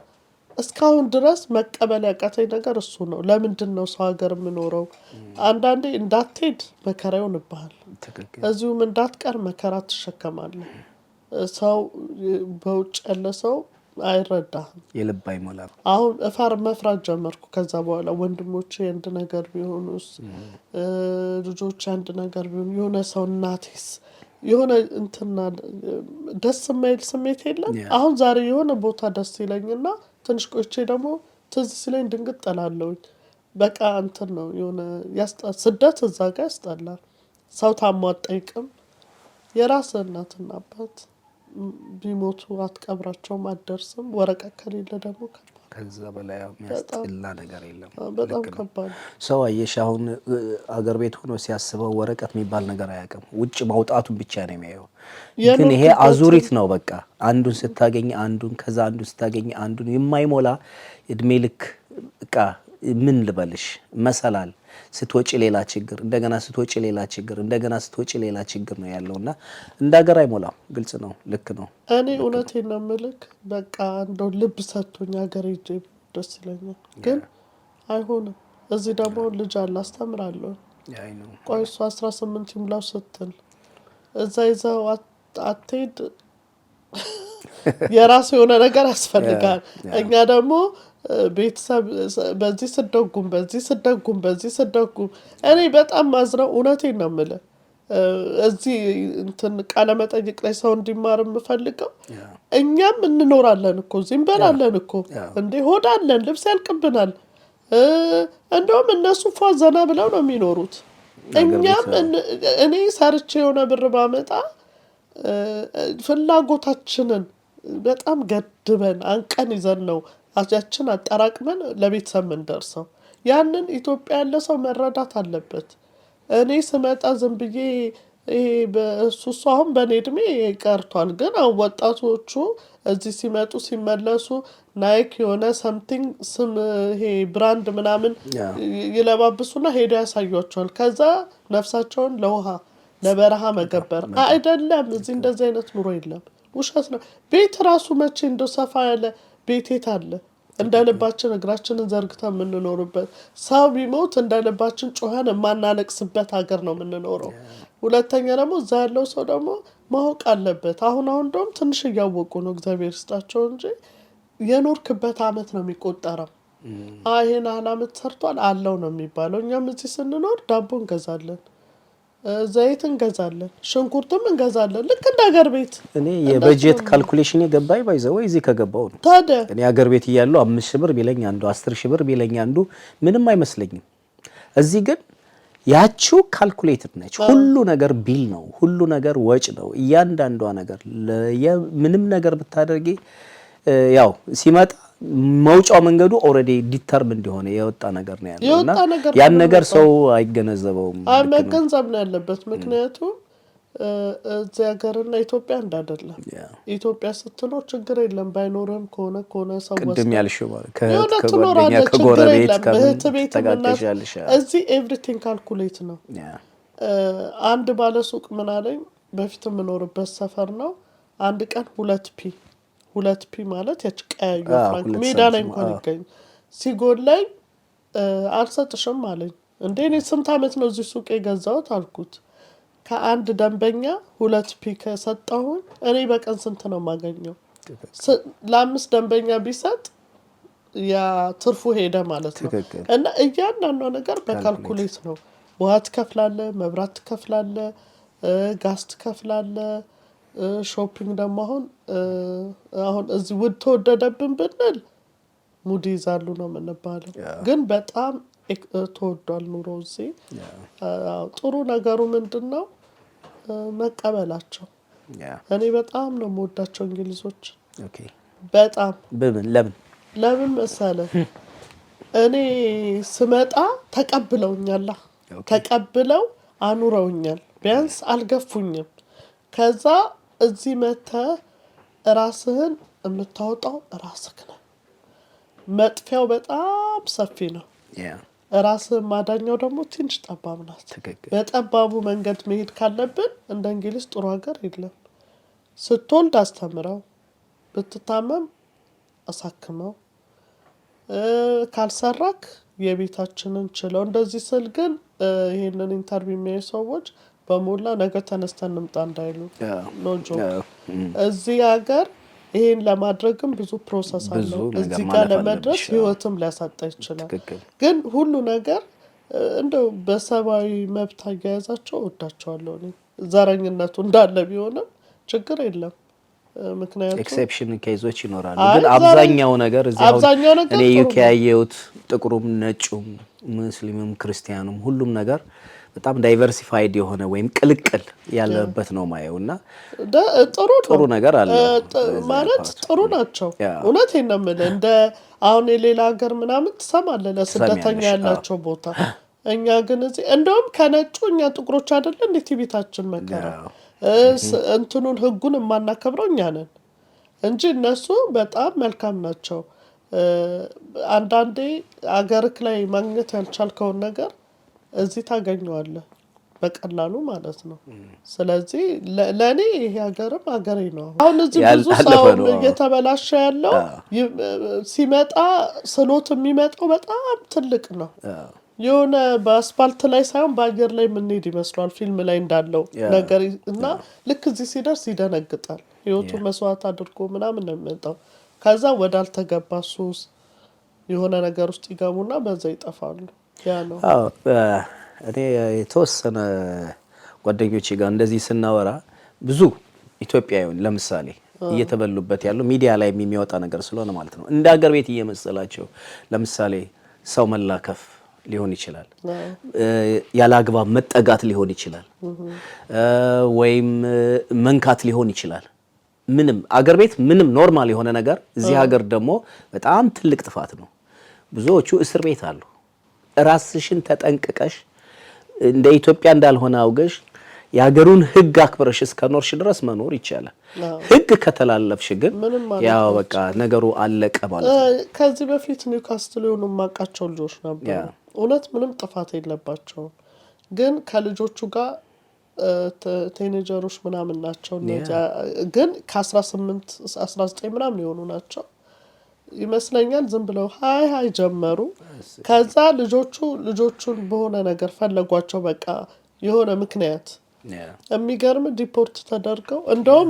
እስካሁን ድረስ መቀበል ያቃተኝ ነገር እሱ ነው። ለምንድን ነው ሰው ሀገር የምኖረው? አንዳንዴ እንዳትሄድ መከራ ይሆንብሃል። እዚሁም እንዳትቀር መከራ ትሸከማለህ። ሰው በውጭ ያለ ሰው አይረዳህም። የልብ አይሞላም። አሁን እፈር መፍራት ጀመርኩ። ከዛ በኋላ ወንድሞቼ አንድ ነገር ቢሆኑስ፣ ልጆች አንድ ነገር ቢሆኑ፣ የሆነ ሰው እናቴስ የሆነ እንትና ደስ የማይል ስሜት የለም። አሁን ዛሬ የሆነ ቦታ ደስ ይለኝና ትንሽ ቆይቼ ደግሞ ትዝ ሲለኝ ድንግጥ እላለሁኝ። በቃ እንትን ነው የሆነ ስደት እዛ ጋር ያስጠላል። ሰው ታሞ አትጠይቅም። የራስህ እናትና አባት ቢሞቱ አትቀብራቸውም፣ አትደርስም። ወረቀት ከሌለ ደግሞ ከባድ ከዛ በላይ የሚያስጠላ ነገር የለም። በጣም ልክ ነው። ከባድ ነው። ሰው አየሽ አሁን አገር ቤት ሆኖ ሲያስበው ወረቀት የሚባል ነገር አያውቅም። ውጭ ማውጣቱን ብቻ ነው የሚያየው። ግን ይሄ የኖርክበትን አዙሪት ነው። በቃ አንዱን ስታገኝ አንዱን፣ ከዛ አንዱን ስታገኝ አንዱን የማይሞላ እድሜ ልክ በቃ ምን ልበልሽ መሰላል፣ ስትወጪ ሌላ ችግር፣ እንደገና ስትወጪ ሌላ ችግር፣ እንደገና ስትወጪ ሌላ ችግር ነው ያለው እና እንደ ሀገር አይሞላም። ግልጽ ነው። ልክ ነው። እኔ እውነቴን ነው የምልክ፣ በቃ እንደው ልብ ሰጥቶኝ ሀገር ሄጄ ደስ ይለኛል፣ ግን አይሆንም። እዚህ ደግሞ ልጅ አለ፣ አስተምራለሁ። አይ ነው። ቆይ እሱ 18 ይሙላው ስትል እዛ ይዘው አትሄድ፣ የራሱ የሆነ ነገር ያስፈልጋል። እኛ ደግሞ ቤተሰብ በዚህ ስደጉም በዚህ ስደጉም በዚህ ስደጉም እኔ በጣም ማዝነው እውነቴን ነው የምልህ እዚህ እንትን ቃለ መጠይቅ ላይ ሰው እንዲማር የምፈልገው እኛም እንኖራለን እኮ፣ እዚህ እንበላለን እኮ፣ እንዴ ሆዳለን፣ ልብስ ያልቅብናል። እንደውም እነሱ ፏ ዘና ብለው ነው የሚኖሩት። እኛም እኔ ሰርቼ የሆነ ብር ባመጣ ፍላጎታችንን በጣም ገድበን አንቀን ይዘን ነው ያችን አጠራቅመን ለቤተሰብ ምንደርሰው። ያንን ኢትዮጵያ ያለ ሰው መረዳት አለበት። እኔ ስመጣ ዝም ብዬ ይሄ እሱ አሁን በእኔ እድሜ ቀርቷል። ግን አሁን ወጣቶቹ እዚህ ሲመጡ ሲመለሱ Nike የሆነ something ስም ይሄ brand ምናምን ይለባብሱና ሄደው ያሳዩቸዋል። ከዛ ነፍሳቸውን ለውሃ ለበረሃ መገበር አይደለም። እዚህ እንደዚህ አይነት ኑሮ የለም፣ ውሸት ነው። ቤት ራሱ መቼ እንደው ሰፋ ያለ ቤት የት አለ? እንደ ልባችን እግራችንን ዘርግተን የምንኖርበት፣ ሰው ቢሞት እንደ ልባችን ጮኸን የማናለቅስበት ሀገር ነው የምንኖረው። ሁለተኛ ደግሞ እዛ ያለው ሰው ደግሞ ማወቅ አለበት። አሁን አሁን እንደውም ትንሽ እያወቁ ነው፣ እግዚአብሔር ይስጣቸው እንጂ የኖርክበት አመት ነው የሚቆጠረው። ይሄን ያህል አመት ሰርቷል አለው ነው የሚባለው። እኛም እዚህ ስንኖር ዳቦ እንገዛለን፣ ዘይት እንገዛለን፣ ሽንኩርትም እንገዛለን። ልክ እንደ ሀገር ቤት። እኔ የበጀት calculation የገባኝ by the way እዚህ ከገባው ነው። ታዲያ እኔ ሀገር ቤት እያለሁ 5,000 ብር ቢለኝ አንዱ፣ 10,000 ብር ቢለኝ አንዱ ምንም አይመስለኝም። እዚህ ግን ያቺው calculated ነች። ሁሉ ነገር bill ነው፣ ሁሉ ነገር ወጭ ነው። እያንዳንዷ ነገር ምንም ነገር ብታደርጊ ያው ሲመጣ መውጫው መንገዱ already determined የሆነ የወጣ ነገር ነው ያለው እና ያን ነገር ሰው አይገነዘበውም። መገንዘብ ነው ያለበት። ምክንያቱም እዚህ ሀገርና ኢትዮጵያ እንዳይደለም። ኢትዮጵያ ስትኖር ችግር የለም፣ ባይኖርህም ከሆነ ሰው ቅድም ያልሽው ከጓደኛ ከጎረቤት እህት ቤት። እዚህ everything calculate ነው። አንድ ባለሱቅ ምን አለኝ፣ በፊት የምኖርበት ሰፈር ነው። አንድ ቀን 2p፣ 2p ማለት ያች ቀያዩ ፍራንክ ሜዳ ላይ እንኳን ይገኝ ሲጎድለኝ አልሰጥሽም አለኝ። እንዴ፣ እኔ ስንት ዓመት ነው እዚህ ሱቅ የገዛሁት አልኩት። ከአንድ ደንበኛ 2p ከሰጠሁኝ እኔ በቀን ስንት ነው የማገኘው? ለአምስት ደንበኛ ቢሰጥ ያ ትርፉ ሄደ ማለት ነው። እና እያንዳንዷ ነገር በ calculate ነው። ውሃ ትከፍላለ፣ መብራት ትከፍላለ፣ ጋዝ ትከፍላለ። Shopping ደግሞ አሁን አሁን እዚህ ውድ ተወደደብን ብንል ሙድ ይዛሉ ነው የምንባለው። ግን በጣም ተወዷል ኑሮ እዚህ። ጥሩ ነገሩ ምንድን ነው? መቀበላቸው። እኔ በጣም ነው የምወዳቸው እንግሊዞች፣ በጣም። በምን ለምን? ለምን መሰለህ? እኔ ስመጣ ተቀብለውኛላ፣ ተቀብለው አኑረውኛል። ቢያንስ አልገፉኝም። ከዛ እዚህ መተህ ራስህን የምታወጣው ራስህ ነህ። መጥፊያው በጣም ሰፊ ነው። ራስህን ማዳኛው ደግሞ ትንሽ ጠባብ ናት። በጠባቡ መንገድ መሄድ ካለብን እንደ እንግሊዝ ጥሩ ሀገር የለም። ስትወልድ አስተምረው፣ ብትታመም አሳክመው፣ ካልሰራክ የቤታችንን ችለው። እንደዚህ ስል ግን ይሄንን interview የሚያዩ ሰዎች በሞላ ነገ ተነስተን እንምጣ እንዳይሉ፣ no joke። እዚህ ሀገር ይሄን ለማድረግም ብዙ process አለው። እዚህ ጋር ለመድረስ ህይወትም ሊያሳጣ ይችላል። ግን ሁሉ ነገር እንደው በሰብአዊ መብት አያያዛቸው እወዳቸዋለሁ። እኔ ዘረኝነቱ እንዳለ ቢሆንም ችግር የለም። ምክንያቱም exception case ኦች ይኖራሉ። ግን አብዛኛው ነገር እዚህ እኔ UK ያየሁት ጥቁሩም፣ ነጩም፣ ሙስሊምም፣ ክርስቲያኑም ሁሉም ነገር በጣም diversified የሆነ ወይም ቅልቅል ያለበት ነው ማየው እና ጥሩ ጥሩ ነገር አለ። ማለት ጥሩ ናቸው። እውነቴን ነው የምልህ። እንደ አሁን የሌላ ሀገር ምናምን ትሰማለህ ለስደተኛ ያላቸው ቦታ። እኛ ግን እዚህ እንደውም ከነጩ እኛ ጥቁሮች አይደለ እንዴ ትዕቢታችን መከራ እንትኑን ህጉን የማናከብረው እኛ ነን እንጂ እነሱ በጣም መልካም ናቸው። አንዳንዴ አገርክ ላይ ማግኘት ያልቻልከውን ነገር እዚህ ታገኘዋለህ በቀላሉ ማለት ነው። ስለዚህ ለእኔ ይሄ ሀገርም ሀገሬ ነው። አሁን እዚህ ብዙ ሰው እየተበላሸ ያለው ሲመጣ ስሎት የሚመጣው በጣም ትልቅ ነው። የሆነ በአስፓልት ላይ ሳይሆን በአየር ላይ የምንሄድ ይመስሏል ፊልም ላይ እንዳለው ነገር እና ልክ እዚህ ሲደርስ ይደነግጣል። ህይወቱን መስዋዕት አድርጎ ምናምን ነው የሚመጣው። ከዛ ወዳልተገባ ሱስ የሆነ ነገር ውስጥ ይገቡና በዛ ይጠፋሉ። ያ ነው። እኔ የተወሰነ ጓደኞቼ ጋር እንደዚህ ስናወራ ብዙ ኢትዮጵያውያን ለምሳሌ እየተበሉበት ያለው ሚዲያ ላይ የሚወጣ ነገር ስለሆነ ማለት ነው እንደ ሀገር ቤት እየመሰላቸው ለምሳሌ ሰው መላከፍ ሊሆን ይችላል፣ ያለ አግባብ መጠጋት ሊሆን ይችላል፣ ወይም መንካት ሊሆን ይችላል። ምንም አገር ቤት ምንም normal የሆነ ነገር፣ እዚህ ሀገር ደግሞ በጣም ትልቅ ጥፋት ነው። ብዙዎቹ እስር ቤት አሉ። ራስሽን ተጠንቅቀሽ እንደ ኢትዮጵያ እንዳልሆነ አውገሽ የሀገሩን ሕግ አክብረሽ እስከኖርሽ ድረስ መኖር ይቻላል። ሕግ ከተላለፍሽ ግን ያው በቃ ነገሩ አለቀ ማለት ነው። ከዚህ በፊት ኒውካስትል የሆኑ የማውቃቸው ልጆች ነበሩ። እውነት ምንም ጥፋት የለባቸውም፣ ግን ከልጆቹ ጋር teenager ኦች ምናምን ናቸው። እነዚያ ግን ከ18 19 ምናምን የሆኑ ናቸው ይመስለኛል። ዝም ብለው hi hi ጀመሩ። ከዛ ልጆቹን በሆነ ነገር ፈለጓቸው፣ በቃ የሆነ ምክንያት። የሚገርም deport ተደርገው፣ እንደውም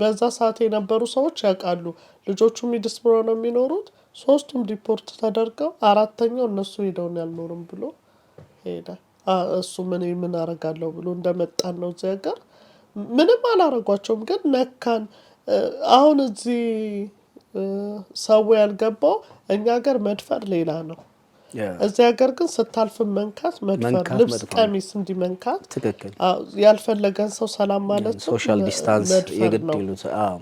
በዛ ሰዓት የነበሩ ሰዎች ያውቃሉ። ልጆቹ ሚድስብሮ ነው የሚኖሩት። ሶስቱም deport ተደርገው አራተኛው እነሱ ሄደውን ያልኖርም ብሎ ሄደ። እሱ ምን ምን አረጋለሁ ብሎ እንደመጣን ነው እዚህ ሀገር ምንም አላረጓቸውም፣ ግን ነካን። አሁን እዚህ ሰው ያልገባው እኛ ሀገር መድፈር ሌላ ነው። እዚህ ሀገር ግን ስታልፍ መንካት መድፈር፣ ልብስ ቀሚስ እንዲህ መንካት፣ ያልፈለገን ሰው ሰላም ማለት social distance የግድ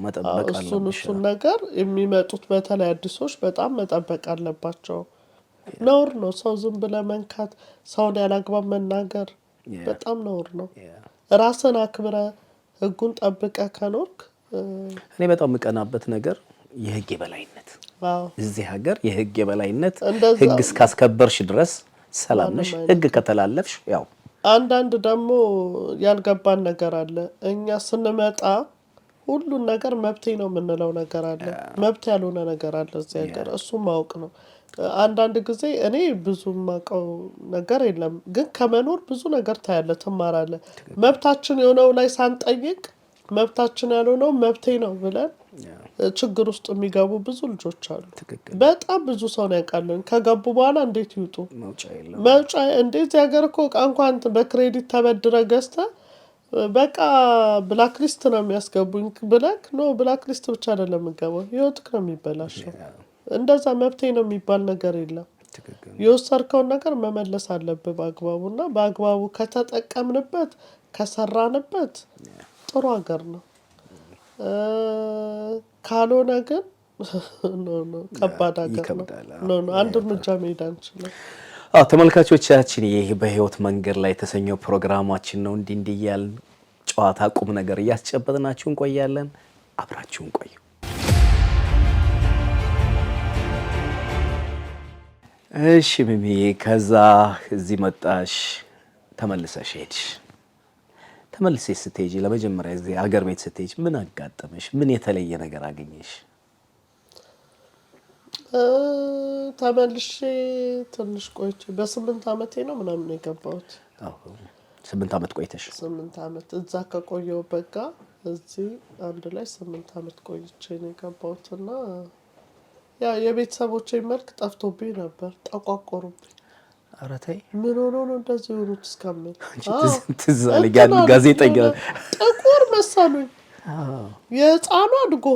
መጠበቅ። እሱን ነገር የሚመጡት በተለይ አዲሶች በጣም መጠበቅ አለባቸው። ነውር ነው። ሰው ዝም ብለህ መንካት፣ ሰውን ያላግባብ መናገር በጣም ነውር ነው። ራስን አክብረህ ህጉን ጠብቀህ ከኖርክ። እኔ በጣም የምቀናበት ነገር የህግ የበላይነት፣ እዚህ ሀገር የህግ የበላይነት፣ ህግ እስካስከበርሽ ድረስ ሰላም ነሽ። ህግ ከተላለፍሽ ያው አንዳንድ ደግሞ ያልገባን ነገር አለ። እኛ ስንመጣ ሁሉን ነገር መብቴ ነው የምንለው ነገር አለ። መብት ያልሆነ ነገር አለ እዚህ ሀገር፣ እሱ ማወቅ ነው። አንዳንድ ጊዜ እኔ ብዙ የማውቀው ነገር የለም፣ ግን ከመኖር ብዙ ነገር ታያለህ፣ ትማራለህ። መብታችን የሆነው ላይ ሳንጠይቅ መብታችን ያልሆነው መብቴ ነው ብለን ችግር ውስጥ የሚገቡ ብዙ ልጆች አሉ። በጣም ብዙ ሰው ነው ያውቃለሁ። ከገቡ በኋላ እንዴት ይውጡ? መውጫ እንዴ! እዚህ ሀገር እኮ እቃ እንኳን በ credit ተበድረህ ገዝተህ በቃ black list ነው የሚያስገቡኝ ብለህ፣ no፣ black list ብቻ አይደለም የምገባው፣ ህይወትክ ነው የሚበላሸው። እንደዛ መብቴ ነው የሚባል ነገር የለም። የወሰድከውን ነገር መመለስ አለብህ በአግባቡ፣ እና በአግባቡ ከተጠቀምንበት ከሰራንበት ጥሩ ሀገር ነው። ካልሆነ ግን ከባድ ሀገር ነው። አንድ እርምጃ መሄድ አንችልም። አዎ ተመልካቾቻችን፣ ይህ በህይወት መንገድ ላይ የተሰኘው ፕሮግራማችን ነው። እንዲህ እንዲህ እያልን ጨዋታ ቁም ነገር እያስጨበጥናችሁ እንቆያለን። አብራችሁን ቆዩ። እሺ ሚሚ፣ ከዛ እዚህ መጣሽ፣ ተመልሰሽ ሄድሽ። ተመልሰሽ ስትሄጂ ለመጀመሪያ ጊዜ አገር ቤት ስትሄጂ ምን አጋጠመሽ? ምን የተለየ ነገር አገኘሽ? ተመልሼ ትንሽ ቆይቼ በ8 ዓመቴ ነው ምናምን የገባሁት። 8 ዓመት ቆይተሽ? 8 ዓመት እዛ ከቆየሁበት ጋር እዚህ አንድ ላይ 8 ዓመት ቆይቼ ነው የገባሁት፣ እና ያ የቤተሰቦቼ መልክ ጠፍቶብኝ ነበር። ጠቋቆሩብኝ። ኧረ ተይ። ምን ሆኖ ነው እንደዚህ የሆኑት እስከምል። ትዝ አለኝ ያን ጋዜጠኛ። ጥቁር መሰሉኝ። የህፃኑ አድጎ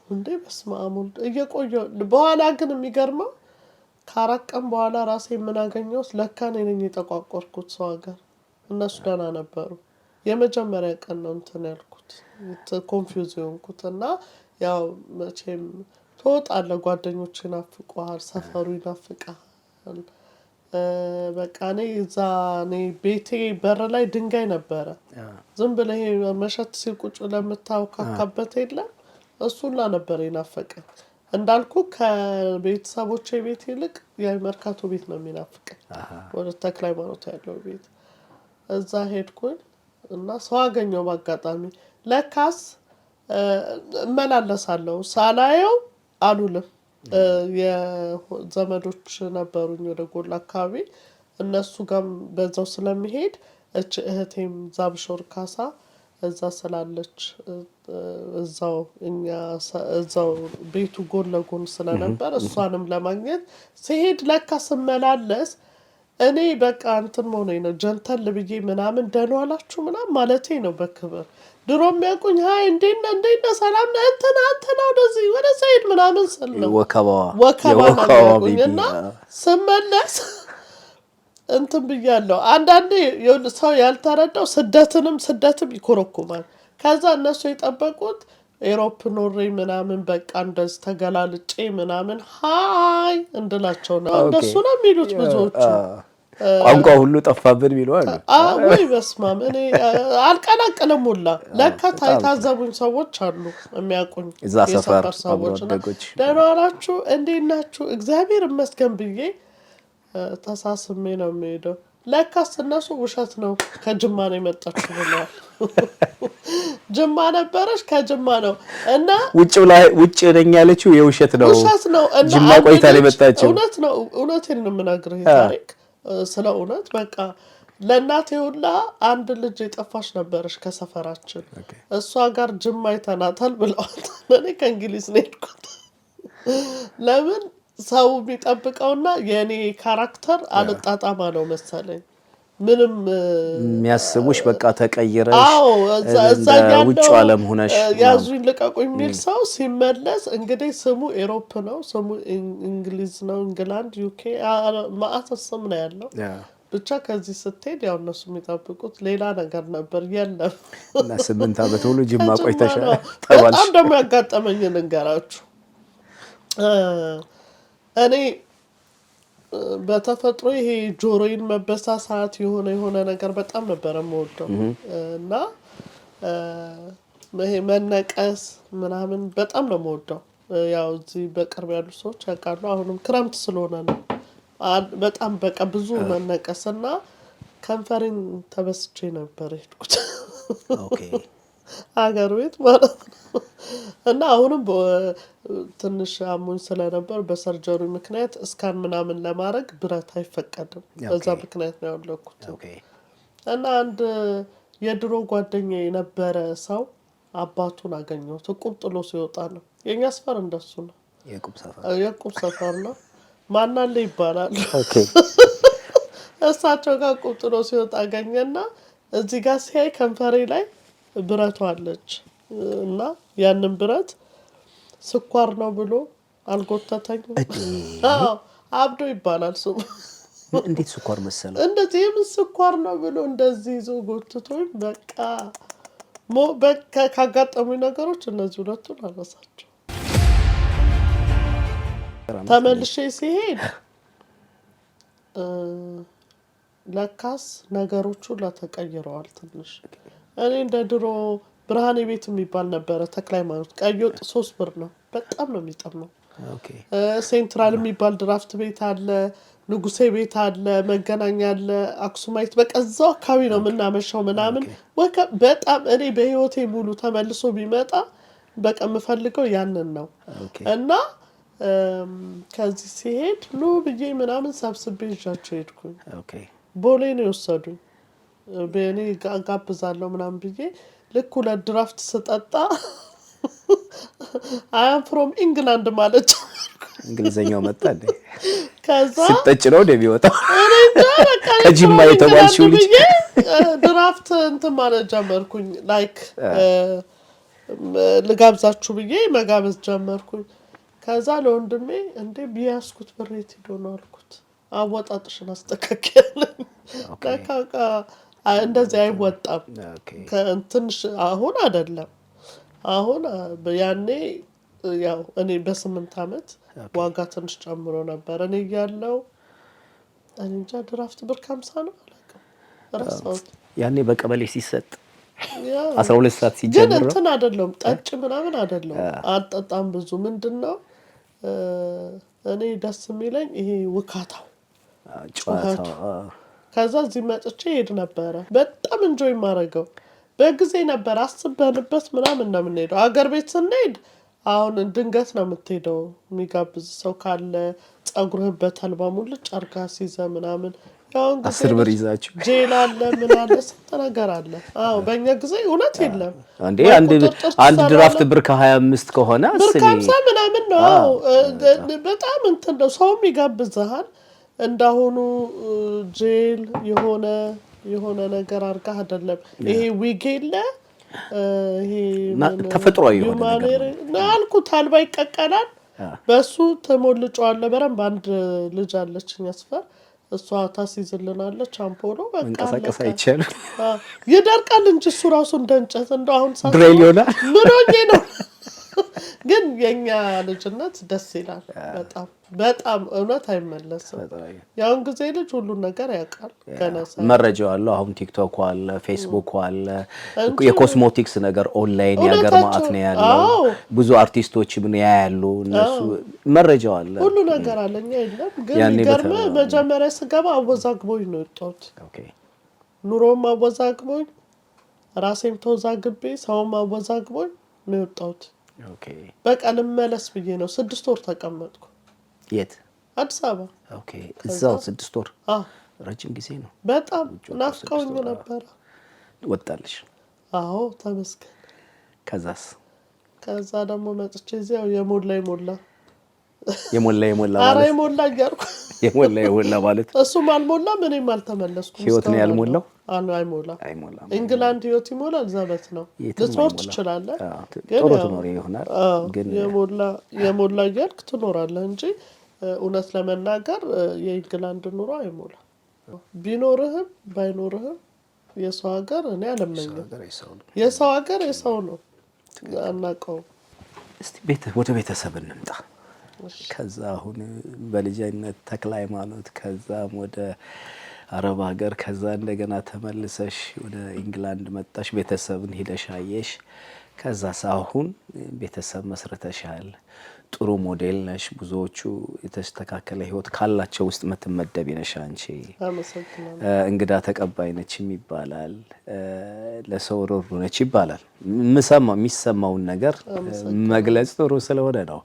እንዴ በስመ አብ ወልድ እየቆየ በኋላ ግን የሚገርመው ከ4 ቀን በኋላ ራሴ የምናገኘው ለካ እኔ ነኝ የጠቋቆርኩት ሰው ሀገር። እነሱ ደህና ነበሩ። የመጀመሪያ ቀን ነው እንትን ያልኩት፣ confuse የሆንኩት፣ እና ያው መቼም ትወጣለህ፣ ጓደኞች ይናፍቁሃል፣ ሰፈሩ ይናፍቃል። በቃ እኔ እዛ እኔ ቤቴ በር ላይ ድንጋይ ነበረ። ዝም ብለህ ይሄ መሸት ሲል ቁጭ ለምታውካካበት የለም፣ እሱላ ነበር የናፈቀኝ። እንዳልኩ ከቤተሰቦቼ ቤት ይልቅ የመርካቶ ቤት ነው የሚናፍቀኝ። ወደ ተክለ ሃይማኖት ያለው ቤት እዛ ሄድኩኝ እና ሰው አገኘው በአጋጣሚ። ለካስ እመላለሳለሁ፣ ሳላየው አሉልም። የዘመዶች ነበሩኝ ወደ ጎላ አካባቢ፣ እነሱ ጋርም በዛው ስለሚሄድ እች እህቴም ዛብሾር ካሳ እዛ ስላለች እዛው እኛ እዛው ቤቱ ጎን ለጎን ስለነበር እሷንም ለማግኘት ሲሄድ ለካ ስመላለስ እኔ በቃ እንትን መሆኔ ነው፣ gentle ብዬ ምናምን ደህና ዋላችሁ ምናምን ማለቴ ነው በክብር። ድሮ የሚያውቁኝ "Hi፣ እንዴት ነህ? እንዴት ነህ? ሰላም ነህ? እንትና እንትና፣ ወደዚህ ወደዛ ሂድ" ምናምን ስል ነው። ወከባዋ። ወከባ ነው የወከባዋ የሚያውቁኝ። ቤቢ። እና ስመለስ እንትን ብያለሁ። አንዳንዴ ይኸውልህ ሰው ያልተረዳው ስደትንም ስደትም ይኮረኩማል። ከዛ እነሱ የጠበቁት Europe ኖሬ ምናምን በቃ እንደዚህ ተገላልጬ ምናምን "Hi" እንድላቸው ነው። እንደሱ ነው የሚሉት ብዙዎቹ። ቋንቋ ሁሉ ጠፋብን ቢሉ አሉ። ወይ በስማም፣ እኔ አልቀላቅልም ሁላ። ለካ የታዘቡኝ ሰዎች አሉ የሚያውቁኝ እዛ ሰፈር የሰፈር አብሮ ሰዎች እና አደጎች። "ደህና ዋላችሁ፣ እንዴት ናችሁ? እግዚአብሔር ይመስገን" ብዬ ተሳስሜ ነው የሚሄደው። ለካስ እነሱ ውሸት ነው፣ ከጅማ ነው የመጣችሁ ብለዋል። ጅማ ነበረች፣ ከጅማ ነው እና ውጭ ብላ ውጭ ነኝ ያለችው የውሸት ነው። ውሸት ነው እና ጅማ አንድ ቆይታ ነው ልጅ የመጣችው። እውነት ነው፣ እውነቴን ነው የምነግርህ ይሄ ታሪክ ስለ እውነት በቃ ለእናቴ ሁላ አንድ ልጅ የጠፋች ነበረች ከሰፈራችን፣ እሷ ጋር ጅማ አይተናታል ብለዋታል። እኔ ከእንግሊዝ ነው የሄድኩት። ለምን ሰው የሚጠብቀውና የእኔ character አልጣጣማ ነው መሰለኝ። ምንም የሚያስቡሽ በቃ ተቀይረሽ አዎ፣ እዛ እንደ ያለው ውጭ ዓለም ሆነሽ ያዙኝ ልቀቁኝ የሚል ሰው ሲመለስ እንግዲህ ስሙ Europe ነው፣ ስሙ እንግሊዝ ነው፣ England፣ UK፣ መአት ስም ነው ያለው። ብቻ ከዚህ ስትሄድ ያው እነሱ የሚጠብቁት ሌላ ነገር ነበር። የለም። እና 8 ዓመት ሙሉ ጅማ ከጅማ ቆይተሻል ነው። ተባልሽ። በጣም ደግሞ ያጋጠመኝ ልንገራችሁ። እኔ በተፈጥሮ ይሄ ጆሮዬን መበሳሳት የሆነ የሆነ ነገር በጣም ነበረ የምወደው እና ይሄ መነቀስ ምናምን በጣም ነው የምወደው። ያው እዚህ በቅርብ ያሉ ሰዎች ያውቃሉ። አሁንም ክረምት ስለሆነ ነው በጣም በቃ ብዙ መነቀስ እና ከንፈሬን ተበስቼ ነበር የሄድኩት ሀገር ቤት ማለት ነው። እና አሁንም ትንሽ አሞኝ ስለነበር በ surgery ምክንያት scan ምናምን ለማድረግ ብረት አይፈቀድም። በዛ ምክንያት ነው ያወለቅኩት። እና አንድ የድሮ ጓደኛ የነበረ ሰው አባቱን አገኘሁት። እቁብ ጥሎ ሲወጣ ነው። የእኛ ሰፈር እንደሱ ነው። የቁብ ሰፈር። የእቁብ ሰፈር ነው። ማናለ ይባላል። እሳቸው ጋር እቁብ ጥሎ ሲወጣ አገኘና እዚህ ጋር ሲያይ ከንፈሬ ላይ ብረቷ አለች እና ያንን ብረት ስኳር ነው ብሎ አልጎተተኝም። አዎ፣ አብዶ ይባላል ስሙ። እንዴት ስኳር መሰለው? እንደዚህ የምን ስኳር ነው ብሎ እንደዚህ ይዞ ጎትቶኝ በቃ በቃ ካጋጠሙኝ ነገሮች እነዚህ ሁለቱን አልረሳቸው። ተመልሼ ሲሄድ ለካስ ነገሮቹ ሁላ ተቀይረዋል ትንሽ። እኔ እንደ ድሮ ብርሃኔ ቤት የሚባል ነበረ ተክለ ሃይማኖት፣ ቀይ ወጥ 3 ብር ነው። በጣም ነው የሚጥመው። ሴንትራል የሚባል ድራፍት ቤት አለ፣ ንጉሴ ቤት አለ፣ መገናኛ አለ፣ አክሱማይት፣ በቃ እዛው አካባቢ ነው የምናመሻው ምናምን። በጣም እኔ በህይወቴ ሙሉ ተመልሶ ቢመጣ በቃ የምፈልገው ያንን ነው። እና ከዚህ ሲሄድ ኑ ብዬ ምናምን ሰብስቤ ይዣቸው ሄድኩኝ። ቦሌ ነው የወሰዱኝ። በእኔ ጋብዛለሁ ምናምን ብዬ ልክ ሁለት ድራፍት ስጠጣ "I am from England" ማለት ጀመርኩ። እንግሊዘኛው መጣ እንዴ? ከዛ ስጠጭ ነው እንደሚወጣው። እኔ እንጃ በቃ እኔ ከጅማ from የተባልሽው ኢንግላንድ ልጅ። ብዬ ድራፍት እንትን ማለት ጀመርኩኝ። Like ልጋብዛችሁ ብዬ መጋበዝ ጀመርኩኝ። ከዛ ለወንድሜ "እንዴ፣ ቢያስኩት ብር የት ሄዶ ነው?" አልኩት። "አወጣጥሽን አስተካክያለኝ።" ለካ በቃ እንደዚህ አይወጣም። ትንሽ አሁን አይደለም፣ አሁን ያኔ ያው እኔ በ8 ዓመት ዋጋ ትንሽ ጨምሮ ነበር። እኔ እያለው እኔ እንጃ ድራፍት ብር ከ50 ነው፣ አላውቅም፣ ረሳሁት። ያኔ በቀበሌ ሲሰጥ 12 ሰዓት ግን ሲጀምር ነው። እንትን አይደለሁም፣ ጠጭ ምናምን አይደለሁም፣ አልጠጣም ብዙ። ምንድን ነው እኔ ደስ የሚለኝ ይሄ ውካታው፣ ጨዋታው። ከዛ እዚህ መጥቼ ሄድ ነበረ። በጣም enjoy የማደርገው በጊዜ ነበር። አስበንበት ምናምን ነው የምንሄደው። አገር ቤት ስንሄድ አሁን ድንገት ነው የምትሄደው። የሚጋብዝ ሰው ካለ ጸጉርህን በተልባ ሙልጭ አድርጋ ሲይዘህ ምናምን። ያሁን ጊዜ 10 ብር ይዛችሁ ጄል አለ፣ ምን አለ፣ ስንት ነገር አለ። አዎ፣ በእኛ ጊዜ እውነት የለም። እንዴ ወይ አንድ ቁጥርጥር አንድ ድራፍት ትሰራለህ። ብር ከ25 ከሆነ ብር አስቢ። ከ50 ምናምን ነው። አዎ፣ በጣም እንትን ነው። ሰውም ይጋብዝሃል። እንዳሁኑ ጄል የሆነ የሆነ ነገር አድርገህ አይደለም። ይሄ ዊግ የለ ይሄ ተፈጥሯዊ የሆነ ነገር ነው አልኩህ። ታልባ ይቀቀላል፣ በሱ ተሞልጨዋለህ በደንብ። አንድ ልጅ አለችኝ ሰፈር፣ እሷ ታስይዝልናለች። አምፖሎ በቃ መንቀሳቀስ አይቻልም። ይደርቃል እንጂ እሱ ራሱ እንደ እንጨት እንደው አሁን ድሬል ይሆናል። ምን ሆኜ ነው ግን የኛ ልጅነት ደስ ይላል በጣም በጣም፣ እውነት አይመለስም። የአሁን ጊዜ ልጅ ሁሉን ነገር ያውቃል። ገና መረጃው አለው። አሁን ቲክቶክ አለ፣ ፌስቡክ አለ፣ የኮስሞቲክስ ነገር ኦንላይን ያገር ማአት ነው ያለው። ብዙ አርቲስቶች ምን ያያሉ እነሱ፣ መረጃው አለ፣ ሁሉ ነገር አለ። እኛ የለም። ግን የሚገርምህ መጀመሪያ ስገባ አወዛግቦኝ ነው የወጣሁት። ኑሮም አወዛግቦኝ፣ ራሴም ተወዛግቤ፣ ሰውም አወዛግቦኝ ነው የወጣሁት። በቃ ልመለስ ብዬ ነው። 6 ወር ተቀመጥኩ። የት? አዲስ አበባ። Okay፣ እዛው 6 ወር ረጅም ጊዜ ነው። በጣም ናፍቀውኝ ነበረ። ወጣልሽ? አዎ ተመስገን። ከዛስ? ከዛ ደግሞ መጥቼ እዚያው የሞላ የሞላ የሞላ የሞላ ኧረ የሞላ እያልኩ የሞላ የሞላ ማለት እሱም አልሞላም እኔም አልተመለስኩም። ህይወት ነው ያልሞላው። አይሞላም። ኢንግላንድ ህይወት ይሞላል። ዘበት ነው። ልትኖር ትችላለህ፣ ጥሩ ትኖር ይሆናል። ግን የሞላ የሞላ እያልክ ትኖራለህ እንጂ እውነት ለመናገር የኢንግላንድ ኑሮ አይሞላም። ቢኖርህም ባይኖርህም የሰው ሀገር እኔ አልመኝም። የሰው ሀገር የሰው ነው፣ አናውቀውም። እስቲ ወደ ቤተሰብ እንምጣ። ከዛ አሁን በልጅነት ተክለ ሃይማኖት፣ ከዛም ወደ አረብ ሀገር፣ ከዛ እንደገና ተመልሰሽ ወደ ኢንግላንድ መጣሽ፣ ቤተሰብን ሂደሽ አየሽ። ከዛ አሁን ቤተሰብ መስርተሻል። ጥሩ ሞዴል ነሽ። ብዙዎቹ የተስተካከለ ህይወት ካላቸው ውስጥ የምትመደቢ ነሽ አንቺ። እንግዳ ተቀባይ ነችም ይባላል፣ ለሰው ሩሩ ነች ይባላል። የሚሰማውን ነገር መግለጽ ጥሩ ስለሆነ ነው።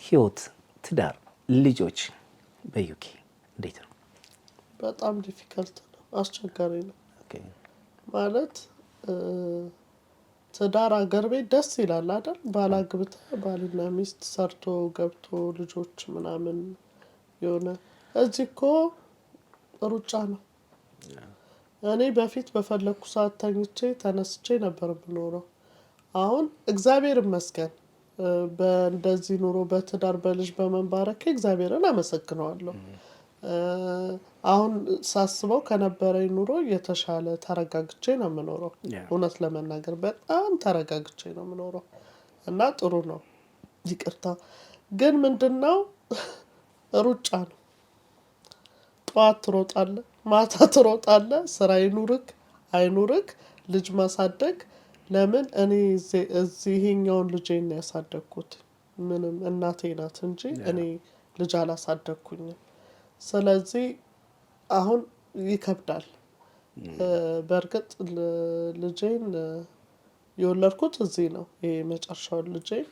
ህይወት፣ ትዳር፣ ልጆች በዩኬ እንዴት ነው? በጣም difficult ነው፣ አስቸጋሪ ነው። ማለት ትዳር አገር ቤት ደስ ይላል አይደል? ባል አግብተህ ባልና ሚስት ሰርቶ ገብቶ ልጆች ምናምን የሆነ፣ እዚህ እኮ ሩጫ ነው። እኔ በፊት በፈለግኩ ሰዓት ተኝቼ ተነስቼ ነበር የምኖረው። አሁን እግዚአብሔር ይመስገን በእንደዚህ ኑሮ በትዳር በልጅ በመንባረኬ እግዚአብሔርን አመሰግነዋለሁ። አሁን ሳስበው ከነበረኝ ኑሮ የተሻለ ተረጋግቼ ነው የምኖረው። እውነት ለመናገር በጣም ተረጋግቼ ነው የምኖረው እና ጥሩ ነው። ይቅርታ ግን ምንድነው ሩጫ ነው። ጠዋት ትሮጣለህ፣ ማታ ትሮጣለህ። ስራ ይኑርክ አይኑርክ ልጅ ማሳደግ ለምን እኔ እዚህ ይሄኛውን ልጄን ነው ያሳደግኩት። ምንም እናቴ ናት እንጂ እኔ ልጅ አላሳደግኩኝም። ስለዚህ አሁን ይከብዳል። በእርግጥ ልጄን የወለድኩት እዚህ ነው። ይሄ መጨረሻውን ልጄን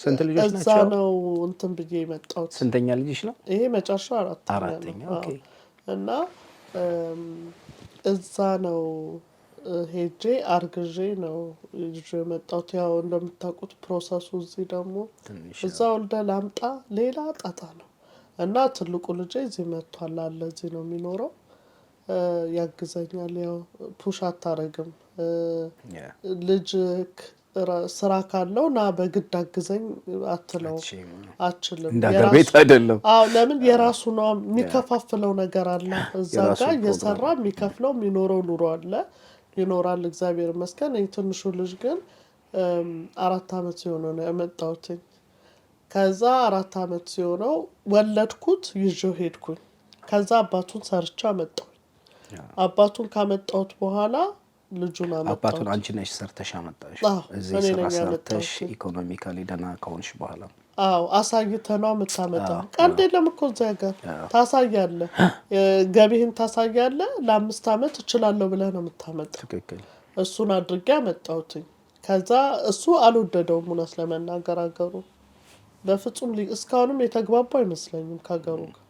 ስንት ልጆች እዛ ናቸው? ነው እንትን ብዬ የመጣሁት። ስንተኛ ልጅሽ ነው? ይሄ መጨረሻው አራተኛ አራተኛ። ነው። እና እዛ ነው ሄጄ አርግዤ ነው ይዤ የመጣሁት። ያው እንደምታውቁት process ኡ እዚህ ደግሞ እዛ ወልደ ላምጣ ሌላ ጣጣ ነው። እና ትልቁ ልጄ እዚህ መጥቷል አለ፣ እዚህ ነው የሚኖረው። ያግዘኛል። ያው push አታረግም ልጅ ስራ ካለው ና በግድ አግዘኝ አትለው አችልም። እንደ ሀገር ቤት አይደለም። አዎ ለምን የራሱ ነው የሚከፋፍለው ነገር አለ። እዛ ጋር እየሰራ የሚከፍለው የሚኖረው ኑሮ አለ ይኖራል። እግዚአብሔር ይመስገን። ትንሹ ልጅ ግን 4 አመት ሲሆነው ነው ያመጣሁትኝ። ከዛ 4 አመት ሲሆነው ወለድኩት፣ ይዤው ሄድኩኝ። ከዛ አባቱን ሰርቼ አመጣሁኝ። አባቱን ካመጣሁት በኋላ ልጁን አመጣሁት። አባቱን አንቺ ነሽ ሰርተሽ አመጣሽ? እዚህ ስራ ሰርተሽ economically ደህና ከሆንሽ በኋላ? አዎ አሳይተህ ነው የምታመጣው። ቀልድ የለም እኮ እዚያ ሀገር ታሳያለህ፣ ገቢህን ታሳያለህ። ለ5 አመት እችላለሁ ብለህ ነው የምታመጣው። እሱን አድርጌ አመጣሁትኝ። ከዛ እሱ አልወደደውም እውነት ለመናገር አገሩ በፍጹም እስካሁንም የተግባቡ አይመስለኝም ከሀገሩ ጋር።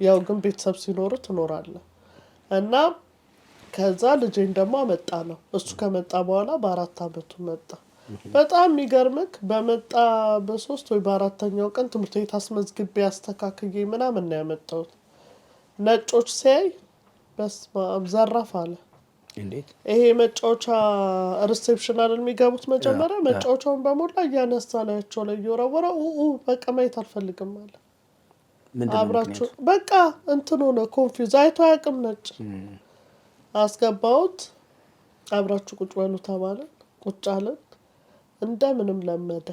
ያው ግን ቤተሰብ ሲኖር ትኖራለህ እና ከዛ ልጄን ደግሞ አመጣ ነው። እሱ ከመጣ በኋላ በ4 አመቱ መጣ። በጣም የሚገርምክ በመጣ በሶስት ወይ በአራተኛው ቀን ትምህርት ቤት አስመዝግቤ አስተካክዬ ምናምን ነው ያመጣሁት። ነጮች ሲያይ በስመ አብ ዘራፍ አለ። እንዴት? ይሄ መጫወቻ reception አይደል የሚገቡት መጀመሪያ፣ መጫወቻውን በሞላ እያነሳ ላያቸው ላይ እየወረወረ ኡ በቃ ማየት አልፈልግም አለ። ምንድን ነው አብራችሁ ምክንያቱ? በቃ እንትን ሆነ፣ confuse፣ አይቶ አያውቅም ነጭ። አስገባሁት። አብራችሁ ቁጭ በሉ ተባለን። ቁጭ አለን። እንደምንም ለመደ።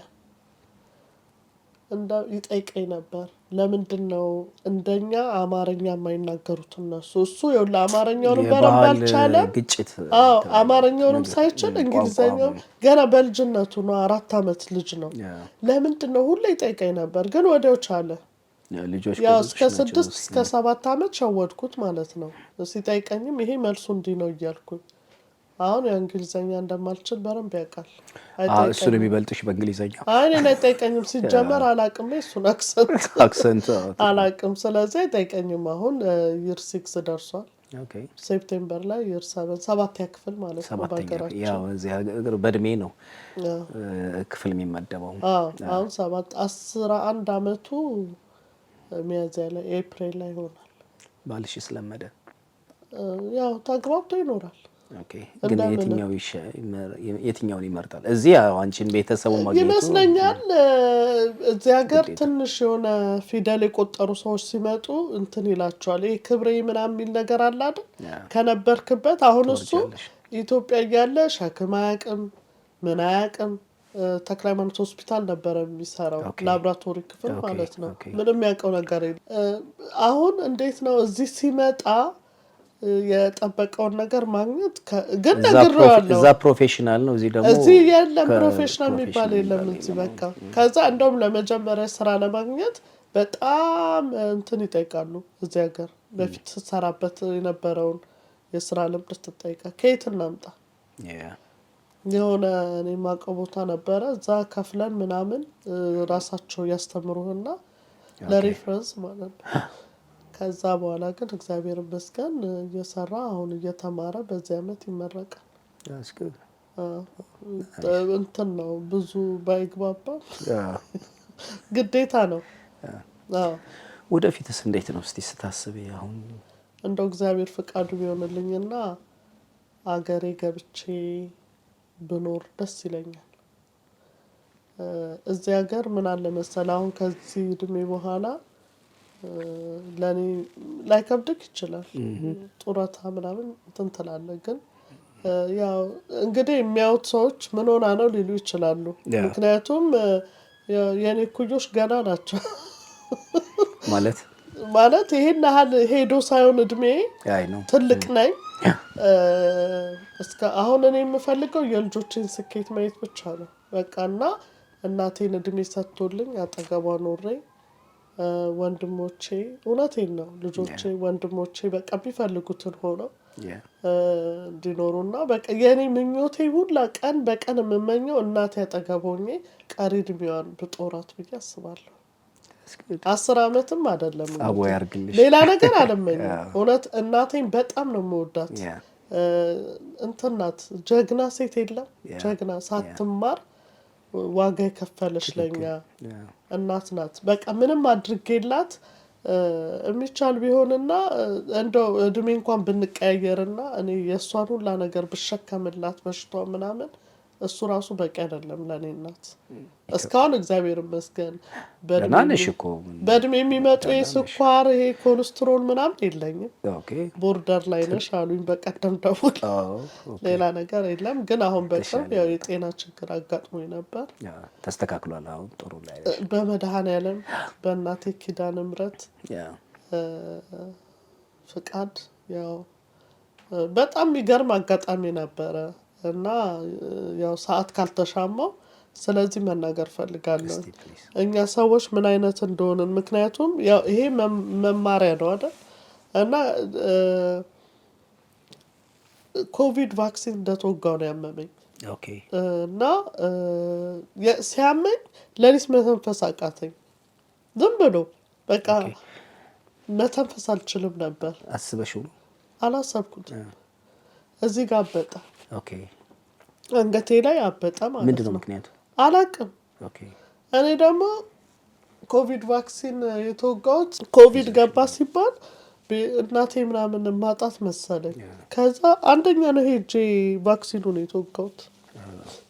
እንደ ይጠይቀኝ ነበር። ለምንድን ነው እንደኛ አማርኛ የማይናገሩት እነሱ? እሱ ይኸውልህ አማርኛውንም በደንብ የባህል አልቻለም። ግጭት። አዎ፣ አማርኛውንም ነገር፣ ሳይችል ቋንቋ እንግሊዘኛው ገና በልጅነቱ ነው፣ 4 ዓመት ልጅ ነው። ለምንድን ነው ሁሌ ይጠይቀኝ ነበር፣ ግን ወዲያው ቻለ። ልጆች ያው ጎበዞች እስከ ናቸው። 6 እስከ 7 ዓመት ሸወድኩት ማለት ነው። ሲጠይቀኝም ይሄ መልሱ እንዲህ ነው እያልኩኝ። አሁን ያው እንግሊዘኛ እንደማልችል በደንብ ያውቃል። እሱ ነው አይጠይቀኝም። የሚበልጥሽ በእንግሊዘኛ። አይ፣ እኔን አይጠይቀኝም። ሲጀመር አላቅም፣ እሱን accent accent። አላቅም። ስለዚህ አይጠይቀኝም። አሁን year 6 ደርሷል። September ላይ year 7፣ ሰባተኛ ክፍል ማለት ነው ሰባተኛ በሀገራችን። ያው እዚህ ሀገር በእድሜ ነው ክፍል የሚመደበው። አዎ፣ አሁን 7፣ 11 አመቱ ሚያዝያ ላይ፣ ኤፕሪል ላይ ይሆናል። ባልሽ ስለመደ? ያው ተግባብቶ ይኖራል። Okay። ግን እንደምንም። የትኛውን ይመርጣል? እዚህ ያው አንቺን ቤተሰቡን ማግኘቱ ይመስለኛል። እዚህ ሀገር ትንሽ የሆነ ፊደል የቆጠሩ ሰዎች ሲመጡ እንትን ይላቸዋል። ይሄ ክብሬ ምናምን የሚል ነገር አለ አይደል? ከነበርክበት አሁን እሱ ትወርጃለሽ። ኢትዮጵያ እያለ ሸክም አያውቅም፣ ምን አያውቅም። ተክለ ሃይማኖት ሆስፒታል ነበረ የሚሰራው፣ ላብራቶሪ ክፍል ማለት ነው። ምንም ያውቀው ነገር የለም። አሁን እንዴት ነው እዚህ ሲመጣ የጠበቀውን ነገር ማግኘት ግን ነግሬዋለሁ። እዛ professional ነው፣ እዚህ ደግሞ እዚህ የለም፣ professional የሚባል ከ professional የለም እዚህ በቃ። ከዛ እንደውም ለመጀመሪያ ስራ ለማግኘት በጣም እንትን ይጠይቃሉ እዚህ ሀገር፣ በፊት ስትሰራበት የነበረውን የስራ ልምድ ትጠይቃ። ከየት እናምጣ? የሆነ እኔ የማውቀው ቦታ ነበረ፣ እዛ ከፍለን ምናምን ራሳቸው ያስተምሩህና ለ reference ማለት ነው። ከዛ በኋላ ግን እግዚአብሔር ይመስገን እየሰራ አሁን እየተማረ በዚህ አመት ይመረቃል። That's good. እንትን ነው፣ ብዙ ባይግባባም ግዴታ ነው። አዎ። ወደፊትስ እንዴት ነው እስቲ ስታስቢ አሁን? እንደው እግዚአብሔር ፍቃዱ ቢሆንልኝና አገሬ ገብቼ ብኖር ደስ ይለኛል። እዚህ ሀገር ምን አለ መሰለህ፣ አሁን ከዚህ እድሜ በኋላ ለእኔ ላይከብድክ ይችላል። ጡረታ ምናምን እንትን ትላለህ፣ ግን ያው እንግዲህ የሚያዩት ሰዎች ምን ሆና ነው ሊሉ ይችላሉ። ምክንያቱም የኔ እኩዮች ገና ናቸው። ማለት? ማለት ይሄን ያህል ሄዶ ሳይሆን እድሜ አይ ነው ትልቅ ነኝ። እስከ አሁን እኔ የምፈልገው የልጆቼን ስኬት ማየት ብቻ ነው። በቃ እና እናቴን እድሜ ሰጥቶልኝ አጠገቧ ኖሬ ወንድሞቼ፣ እውነቴን ነው፣ ልጆቼ፣ ወንድሞቼ በቃ የሚፈልጉትን ሆነው እንዲኖሩና በቃ የኔ ምኞቴ ሁላ ቀን በቀን የምመኘው እናቴ አጠገብ ሆኜ ቀሪ እድሜዋን ብጦራት ብዬ አስባለሁ። That's good. 10 ዓመትም አይደለም አቦ እንግዲህ። ያርግልሽ። ሌላ ነገር አልመኝም። እውነት እናቴን በጣም ነው የምወዳት። እንትን ናት፣ ጀግና ሴት የለም፣ ጀግና፣ ሳትማር ዋጋ የከፈለች ለኛ እናት ናት። በቃ ምንም አድርጌላት የሚቻል ቢሆንና እንደው እድሜ እንኳን ብንቀያየርና እኔ የእሷን ሁላ ነገር ብሸከምላት በሽቷ ምናምን እሱ ራሱ በቂ አይደለም ለእኔ እናት። እስካሁን እግዚአብሔር ይመስገን ደህና ነሽ እኮ። በእድሜ የሚመጡ የስኳር፣ ይሄ ኮሌስትሮል ምናምን የለኝም። Border ላይ ነሽ አሉኝ በቀደም ደውል። ሌላ ነገር የለም። ግን አሁን በቅርብ ያው የጤና ችግር አጋጥሞኝ ነበር። ተስተካክሏል። አሁን ጥሩ ላይ ነሽ። በመድኃኔዓለም በእናቴ ኪዳነ ምሕረት ፍቃድ ያው በጣም የሚገርም አጋጣሚ ነበረ እና ያው ሰዓት ካልተሻማው ስለዚህ መናገር ፈልጋለሁ። እስቲ please። እኛ ሰዎች ምን አይነት እንደሆንን፣ ምክንያቱም ያው ይሄ መማሪያ ነው አይደል? እና ኮቪድ vaccine እንደተወጋው ነው ያመመኝ። እና ሲያመኝ ሌሊት መተንፈስ አቃተኝ። ዝም ብሎ በቃ መተንፈስ አልችልም ነበር። አስበሽው ነው? አላሰብኩትም። እዚህ ጋር አበጠ። አንገቴ ላይ አበጠ ማለት ምንድን ነው ነው። ምክንያቱ? አላቅም። እኔ ደግሞ ኮቪድ vaccine የተወጋሁት ኮቪድ ገባ ሲባል እናቴ ምናምን ማጣት መሰለኝ። ከዛ አንደኛ ነው ሄጄ vaccine ኑን የተወጋሁት።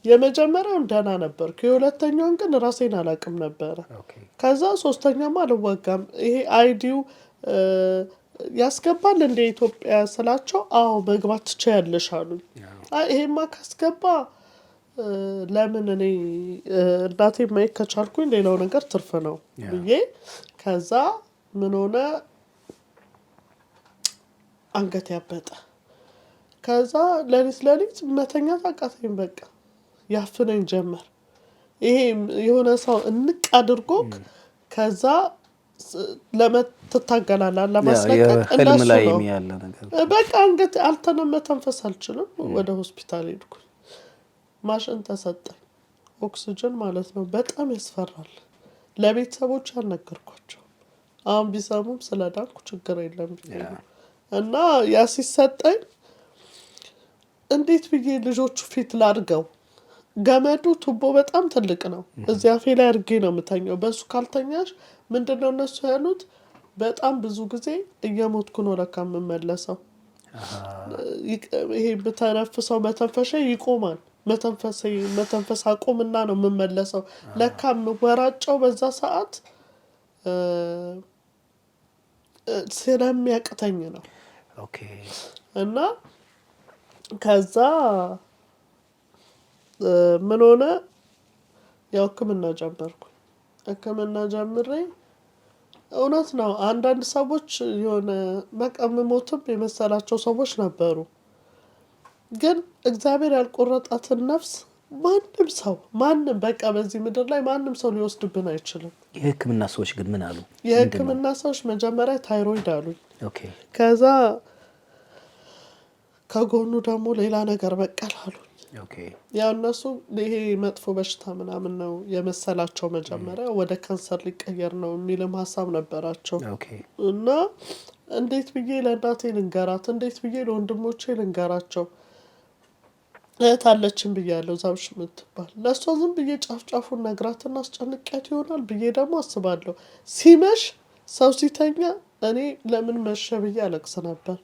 የመጀመሪያውን ደህና ነበርኩ። የሁለተኛውን ግን ራሴን አላቅም ነበረ። ከዛ ሶስተኛማ አልወጋም። ይሄ ID ው ያስገባል እንደ ኢትዮጵያ ስላቸው፣ አዎ መግባት ትችያለሽ አሉኝ። አይ ይሄማ ካስገባ ለምን እኔ እናቴ ማየት ከቻልኩኝ ሌላው ነገር ትርፍ ነው ብዬ፣ ከዛ ምን ሆነ፣ አንገት ያበጠ። ከዛ ሌሊት ሌሊት መተኛት አቃተኝ። በቃ ያፍነኝ ጀመር። ይሄ የሆነ ሰው እንቅ አድርጎ ከዛ ለመትታገላላ ለማስለቀቅ ህልም እንደሱ ላይ ነው። ያለ ነገር። በቃ አንገት መተንፈስ አልችልም። ወደ ሆስፒታል ሄድኩኝ። ማሽን ተሰጠኝ፣ ኦክስጅን ማለት ነው። በጣም ያስፈራል። ለቤተሰቦች አልነገርኳቸው። አሁን ቢሰሙም ስለዳንኩ ችግር የለም ብዬ ነው። እና ያ ሲሰጠኝ እንዴት ብዬ ልጆቹ ፊት ላድርገው? ገመዱ ቱቦ በጣም ትልቅ ነው። እዚህ አፌ ላይ አድርጌ ነው የምተኛው። በእሱ ካልተኛሽ ምንድን ነው እነሱ ያሉት? በጣም ብዙ ጊዜ እየሞትኩ ነው ለካ የምመለሰው። ይሄ ብተነፍሰው መተንፈሻ ይቆማል። መተንፈስ አቆምና ነው የምመለሰው። ለካ የምወራጨው በዛ ሰዓት ስለሚያቅተኝ ነው። እና ከዛ ምን ሆነ? ያው ሕክምና ጀመርኩ። ሕክምና ጀምሬ እውነት ነው አንዳንድ ሰዎች የሆነ በቃ የምሞትም የመሰላቸው ሰዎች ነበሩ። ግን እግዚአብሔር ያልቆረጣትን ነፍስ ማንም ሰው፣ ማንም፣ በቃ በዚህ ምድር ላይ ማንም ሰው ሊወስድብን አይችልም። የህክምና ሰዎች ግን ምን አሉ? የህክምና ሰዎች መጀመሪያ ታይሮይድ አሉኝ። ከዛ ከጎኑ ደግሞ ሌላ ነገር በቀል አሉኝ። ያው እነሱ ይሄ መጥፎ በሽታ ምናምን ነው የመሰላቸው፣ መጀመሪያ ወደ ካንሰር ሊቀየር ነው የሚልም ሀሳብ ነበራቸው። እና እንዴት ብዬ ለእናቴ ልንገራት? እንዴት ብዬ ለወንድሞቼ ልንገራቸው? እህት አለችን ብያለሁ፣ ዛብሽ የምትባል። ለእሷ ዝም ብዬ ጫፍ ጫፉን ነግራትና አስጨንቂያት ይሆናል ብዬ ደግሞ አስባለሁ። ሲመሽ ሰው ሲተኛ እኔ ለምን መሸ ብዬ አለቅስ ነበር።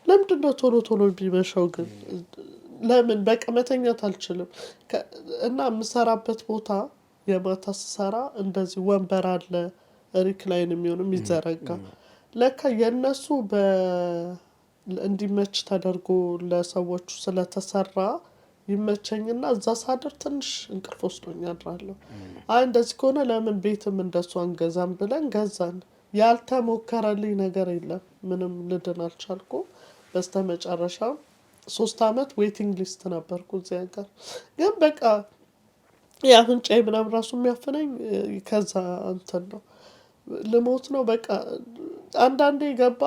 ለምንድን ነው ቶሎ ቶሎ ቢመሸው ግን? ለምን በቃ መተኛት አልችልም። እና የምሰራበት ቦታ የማታ ስሰራ እንደዚህ ወንበር አለ recline የሚሆን የሚዘረጋ። ለካ የእነሱ እንዲመች ተደርጎ ለሰዎቹ ስለተሰራ ይመቸኝና እዛ ሳድር ትንሽ እንቅልፍ ወስዶኝ አድራለሁ። አይ እንደዚህ ከሆነ ለምን ቤትም እንደሱ አንገዛም ብለን ገዛን። ያልተሞከረልኝ ነገር የለም። ምንም ልድን አልቻልኩም። በስተመጨረሻ 3 አመት waiting list ነበርኩ እዚህ ሀገር። ግን በቃ የአፍንጫዬ ምናምን ራሱ የሚያፍነኝ ከዛ እንትን ነው፣ ልሞት ነው በቃ። አንዳንዴ ገባ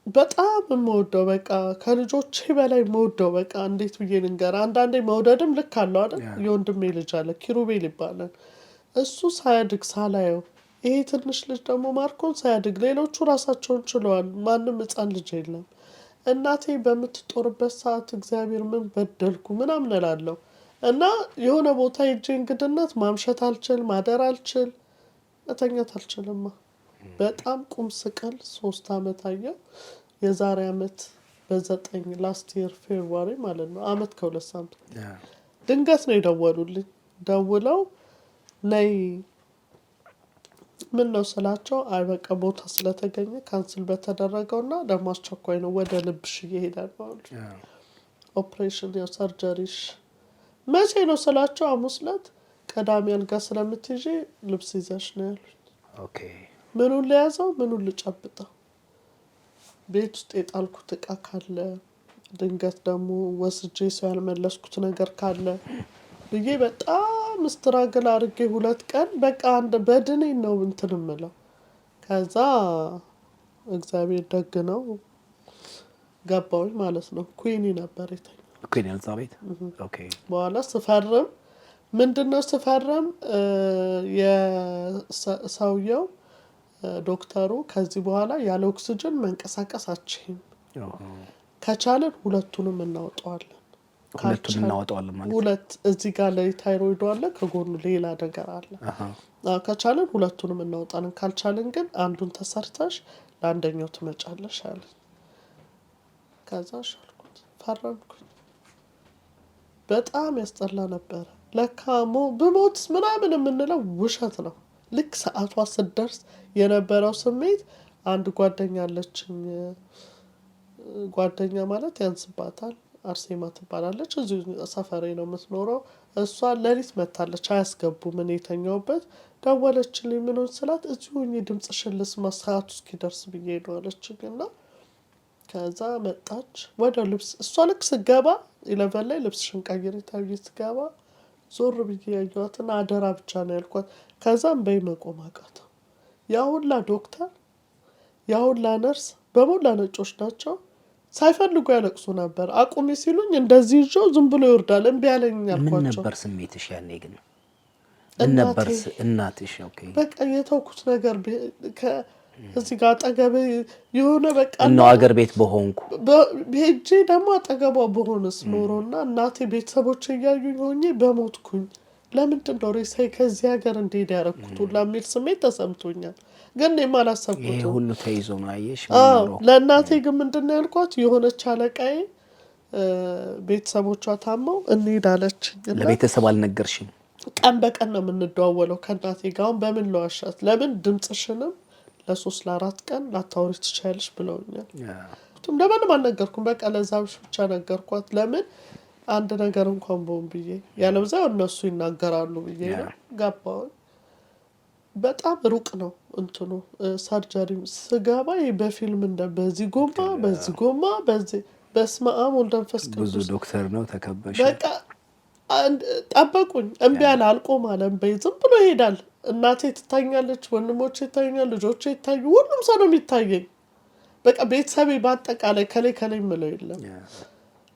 በጣም የምወደው፣ በቃ ከልጆቼ በላይ የምወደው፣ በቃ እንዴት ብዬ ልንገር፣ አንዳንዴ መውደድም ልክ አለው አይደል? የወንድሜ ልጅ አለ፣ ኪሩቤል ይባላል። እሱ ሳያድግ ሳላየው፣ ይሄ ትንሽ ልጅ ደግሞ ማርኮን ሳያድግ፣ ሌሎቹ ራሳቸውን ችለዋል። ማንም ህፃን ልጅ የለም። እናቴ በምትጦርበት ሰዓት እግዚአብሔር ምን በደልኩ ምናምን እላለሁ። እና የሆነ ቦታ ሄጄ እንግድነት ማምሸት አልችል፣ ማደር አልችል፣ መተኛት አልችልማ። በጣም ቁም ስቅል 3 አመት አየሁ። የዛሬ አመት በ9፣ last year February ማለት ነው፣ አመት ከ2 ሳምንት ድንገት ነው የደወሉልኝ። ደውለው ነይ፣ ምን ነው ስላቸው፣ አይ በቃ ቦታ ስለተገኘ cancel በተደረገው እና ደግሞ አስቸኳይ ነው፣ ወደ ልብሽ እየሄደ ነው አሉ። ኦፕሬሽን ያው surgery ሽ መቼ ነው ስላቸው፣ ሐሙስ ዕለት፣ ቅዳሜ አልጋ ስለምትይዢ ልብስ ይዘሽ ነው ያሉኝ። ምኑን ልያዘው? ምኑን ልጨብጠው? ቤት ውስጥ የጣልኩት እቃ ካለ፣ ድንገት ደግሞ ወስጄ ሰው ያልመለስኩት ነገር ካለ ብዬ በጣም struggle አድርጌ 2 ቀን በቃ አንድ በድኔን ነው እንትን እምለው። ከዛ እግዚአብሔር ደግ ነው፣ ገባሁኝ ማለት ነው። ኩኒ ነበር የተኛው። ኩኒ እዛ ቤት። በኋላ ስፈርም ምንድን ነው ስፈርም የሰውየው ዶክተሩ ከዚህ በኋላ ያለ ኦክስጅን መንቀሳቀስ አትችይም፣ ከቻለን ሁለቱንም እናወጣዋለን። ሁለቱን እናወጣዋለን ማለት ሁለት እዚህ ጋር ላይ ታይሮይዱ አለ፣ ከጎኑ ሌላ ነገር አለ። ከቻልን ሁለቱንም እናወጣለን፣ ካልቻልን ግን አንዱን ተሰርተሽ ለአንደኛው ትመጫለሽ አለ። ከዛ እሺ አልኩት፣ ፈረምኩኝ። በጣም ያስጠላ ነበረ። ለካ ብሞት ምናምን የምንለው ውሸት ነው። ልክ ሰዓቷ ስትደርስ የነበረው ስሜት አንድ ጓደኛ አለችኝ። ጓደኛ ማለት ያንስባታል፣ አርሴማ ትባላለች። እዚሁ ሰፈሬ ነው የምትኖረው። እሷ ሌሊት መታለች፣ አያስገቡም። እኔ የተኛሁበት ደወለችልኝ። ምን ሆንሽ ስላት እዚሁ ሆኜ ድምፅሽን ልስማ ሰዓቱ እስኪደርስ ብዬ ነው አለችኝ። እና ከዛ መጣች ወደ ልብስ እሷ ልክ ስገባ 11 ላይ ልብስሽን ቀይሪ ተብዬ ስገባ ዞር ብዬ ያየኋትና አደራ ብቻ ነው ያልኳት። ከዛም በይ መቆም አቃተው። ያ ሁላ ዶክተር ያ ሁላ ነርስ በሞላ ነጮች ናቸው። ሳይፈልጉ ያለቅሱ ነበር። አቁሚ ሲሉኝ እንደዚህ ይዤው ዝም ብሎ ይወርዳል። እምቢ አለኝ ምን አልኳቸው። ነበር ስሜትሽ ያኔ ግን? ምን ነበር እናትሽ? Okay። በቃ የተውኩት ነገር እዚህ ጋር አጠገቤ የሆነ በቃ እነው አገር ቤት በሆንኩ ሄጄ ደግሞ አጠገቧ በሆንስ ኖሮና እናቴ ቤተሰቦች እያዩኝ ሆኜ በሞትኩኝ። ለምንድን ነው ሬሳዬ ከዚህ ሀገር እንዲሄድ ያደረኩት ሁላ የሚል ስሜት ተሰምቶኛል። ግን እኔም አላሰብኩትም። ይሄ ሁሉ ተይዞ ነው አየሽ። አዎ፣ ለእናቴ ግን ምንድን ነው ያልኳት፣ የሆነች አለቃዬ ቤተሰቦቿ ታመው እንሂድ አለችኝ። ለቤተሰብ አልነገርሽም? ቀን በቀን ነው የምንደዋወለው ከእናቴ ጋር። አሁን በምን ለዋሻት? ለምን ድምፅሽንም ለ3 ለ4 ቀን ላታወሪ ትችያለሽ ብለውኛል። ለማንም አልነገርኩም። በቃ ለዛ ብቻ ነገርኳት። ለምን አንድ ነገር እንኳን በሆን ብዬ ያለብዛ እነሱ ይናገራሉ ብዬ ነው ገባሁኝ። በጣም ሩቅ ነው እንትኑ surgery ስገባ በፊልም እንደ በዚህ ጎማ በዚህ ጎማ በዚህ በስመ አብ ወልድ መንፈስ ቅዱስ ብዙ ዶክተር ነው ተከበሽ። በቃ ጠበቁኝ። እምቢ አለ፣ አልቆም አለ። እምቢ ዝም ብሎ ይሄዳል። እናቴ ትታኛለች፣ ወንድሞቼ ይታዩኛል፣ ልጆቼ ይታዩ፣ ሁሉም ሰው ነው የሚታየኝ። በቃ ቤተሰቤ በአጠቃላይ ከሌ ከሌ የምለው የለም።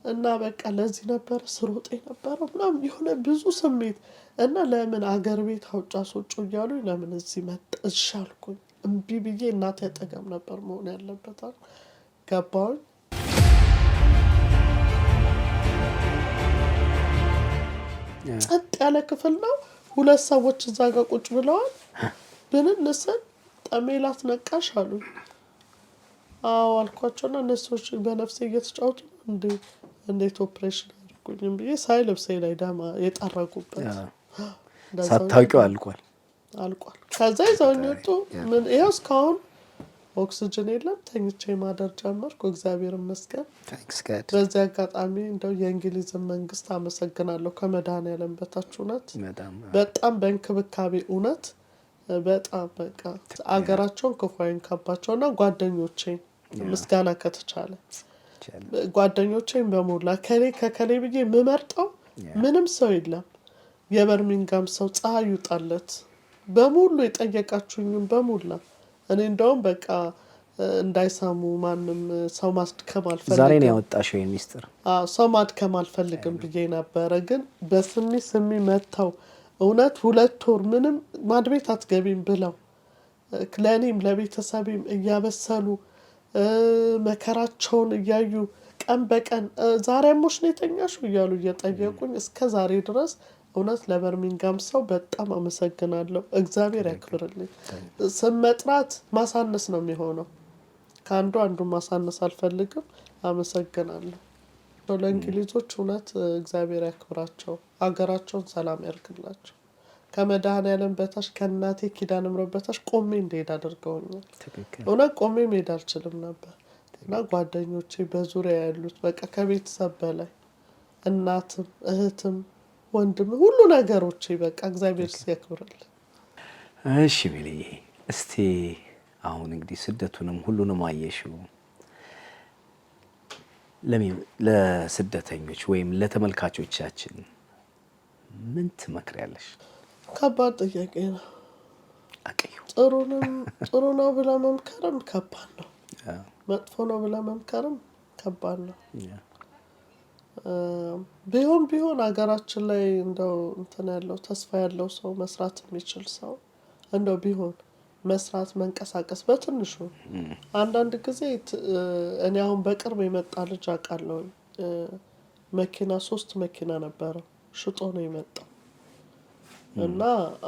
እና በቃ ለዚህ ነበር ስሮጥ የነበረው ምናምን የሆነ ብዙ ስሜት እና ለምን አገር ቤት አውጪ አስወጪ እያሉኝ ለምን እዚህ መጣ እሺ አልኩኝ። እምቢ ብዬ እናቴ አጠገብ ነበር መሆን ያለበት አልኩ። ገባሁኝ። ጸጥ ያለ ክፍል ነው። ሁለት ሰዎች እዛ ጋር ቁጭ ብለዋል። ብንን ስል ጠሜላት ነቃሽ አሉኝ። አዎ አልኳቸውና እነሱ ሰዎች በነፍሴ እየተጫወቱ ነው እንዴ እንዴት ኦፕሬሽን አድርጉኝም ብዬ ሳይ ልብሴ ላይ ደማ የጠረጉበት ሳታውቂው አልቋል አልቋል። ከዛ ይዘውኝ ወጡ። ምን ይኸው እስካሁን ኦክስጅን የለም። ተኝቼ ማደር ጀመርኩ። እግዚአብሔር ይመስገን። በዚህ አጋጣሚ እንደው የእንግሊዝን መንግስት አመሰግናለሁ ከመድኃኒዓለም በታች እውነት በጣም በእንክብካቤ እውነት በጣም በቃ አገራቸውን ክፉ አይንካባቸውና ጓደኞቼን ምስጋና ከተቻለ ጓደኞቼን በሞላ ከሌ ከከሌ ብዬ የምመርጠው ምንም ሰው የለም። የበርሚንጋም ሰው ፀሐይ ይውጣለት በሙሉ የጠየቃችሁኝም በሙላ እኔ እንደውም በቃ እንዳይሰሙ ማንም ሰው ማድከም አልፈልግም። ዛሬ ነው ያወጣሽው ይሄን ሚስጥር? አዎ ሰው ማድከም አልፈልግም ብዬ ነበረ። ግን በስሚ ስሚ መተው እውነት 2 ወር ምንም ማድቤት አትገቢም ብለው ለእኔም ለቤተሰቤም እያበሰሉ መከራቸውን እያዩ ቀን በቀን ዛሬ አሞሽ ነው የተኛሽው እያሉ እየጠየቁኝ እስከ ዛሬ ድረስ እውነት ለበርሚንጋም ሰው በጣም አመሰግናለሁ። እግዚአብሔር ያክብርልኝ። ስም መጥራት ማሳነስ ነው የሚሆነው። ከአንዱ አንዱ ማሳነስ አልፈልግም። አመሰግናለሁ። ለእንግሊዞች እውነት እግዚአብሔር ያክብራቸው፣ ሀገራቸውን ሰላም ያርግላቸው። ከመድኃኔዓለም በታች ከእናቴ ኪዳነ ምሕረት በታች ቆሜ እንድሄድ አድርገውኛል። እውነት ቆሜ መሄድ አልችልም ነበር እና ጓደኞቼ በዙሪያ ያሉት በቃ ከቤተሰብ በላይ እናትም እህትም ወንድም ሁሉ ነገሮቼ በቃ እግዚአብሔር ያክብርልኝ። እሺ ሚሊዬ፣ እስቲ አሁን እንግዲህ ስደቱንም ሁሉንም አየሽው። ለስደተኞች ወይም ለተመልካቾቻችን ምን ትመክሪያለሽ? ከባድ ጥያቄ ነው። አቀዩ ጥሩ ነው ብለህ መምከርም ከባድ ነው። መጥፎ ነው ብለህ መምከርም ከባድ ነው። ቢሆን ቢሆን ሀገራችን ላይ እንደው እንትን ያለው ተስፋ ያለው ሰው መስራት የሚችል ሰው እንደው ቢሆን መስራት መንቀሳቀስ በትንሹ አንዳንድ ጊዜ እኔ አሁን በቅርብ የመጣ ልጅ አውቃለሁ። መኪና 3 መኪና ነበረው ሽጦ ነው የመጣው። እና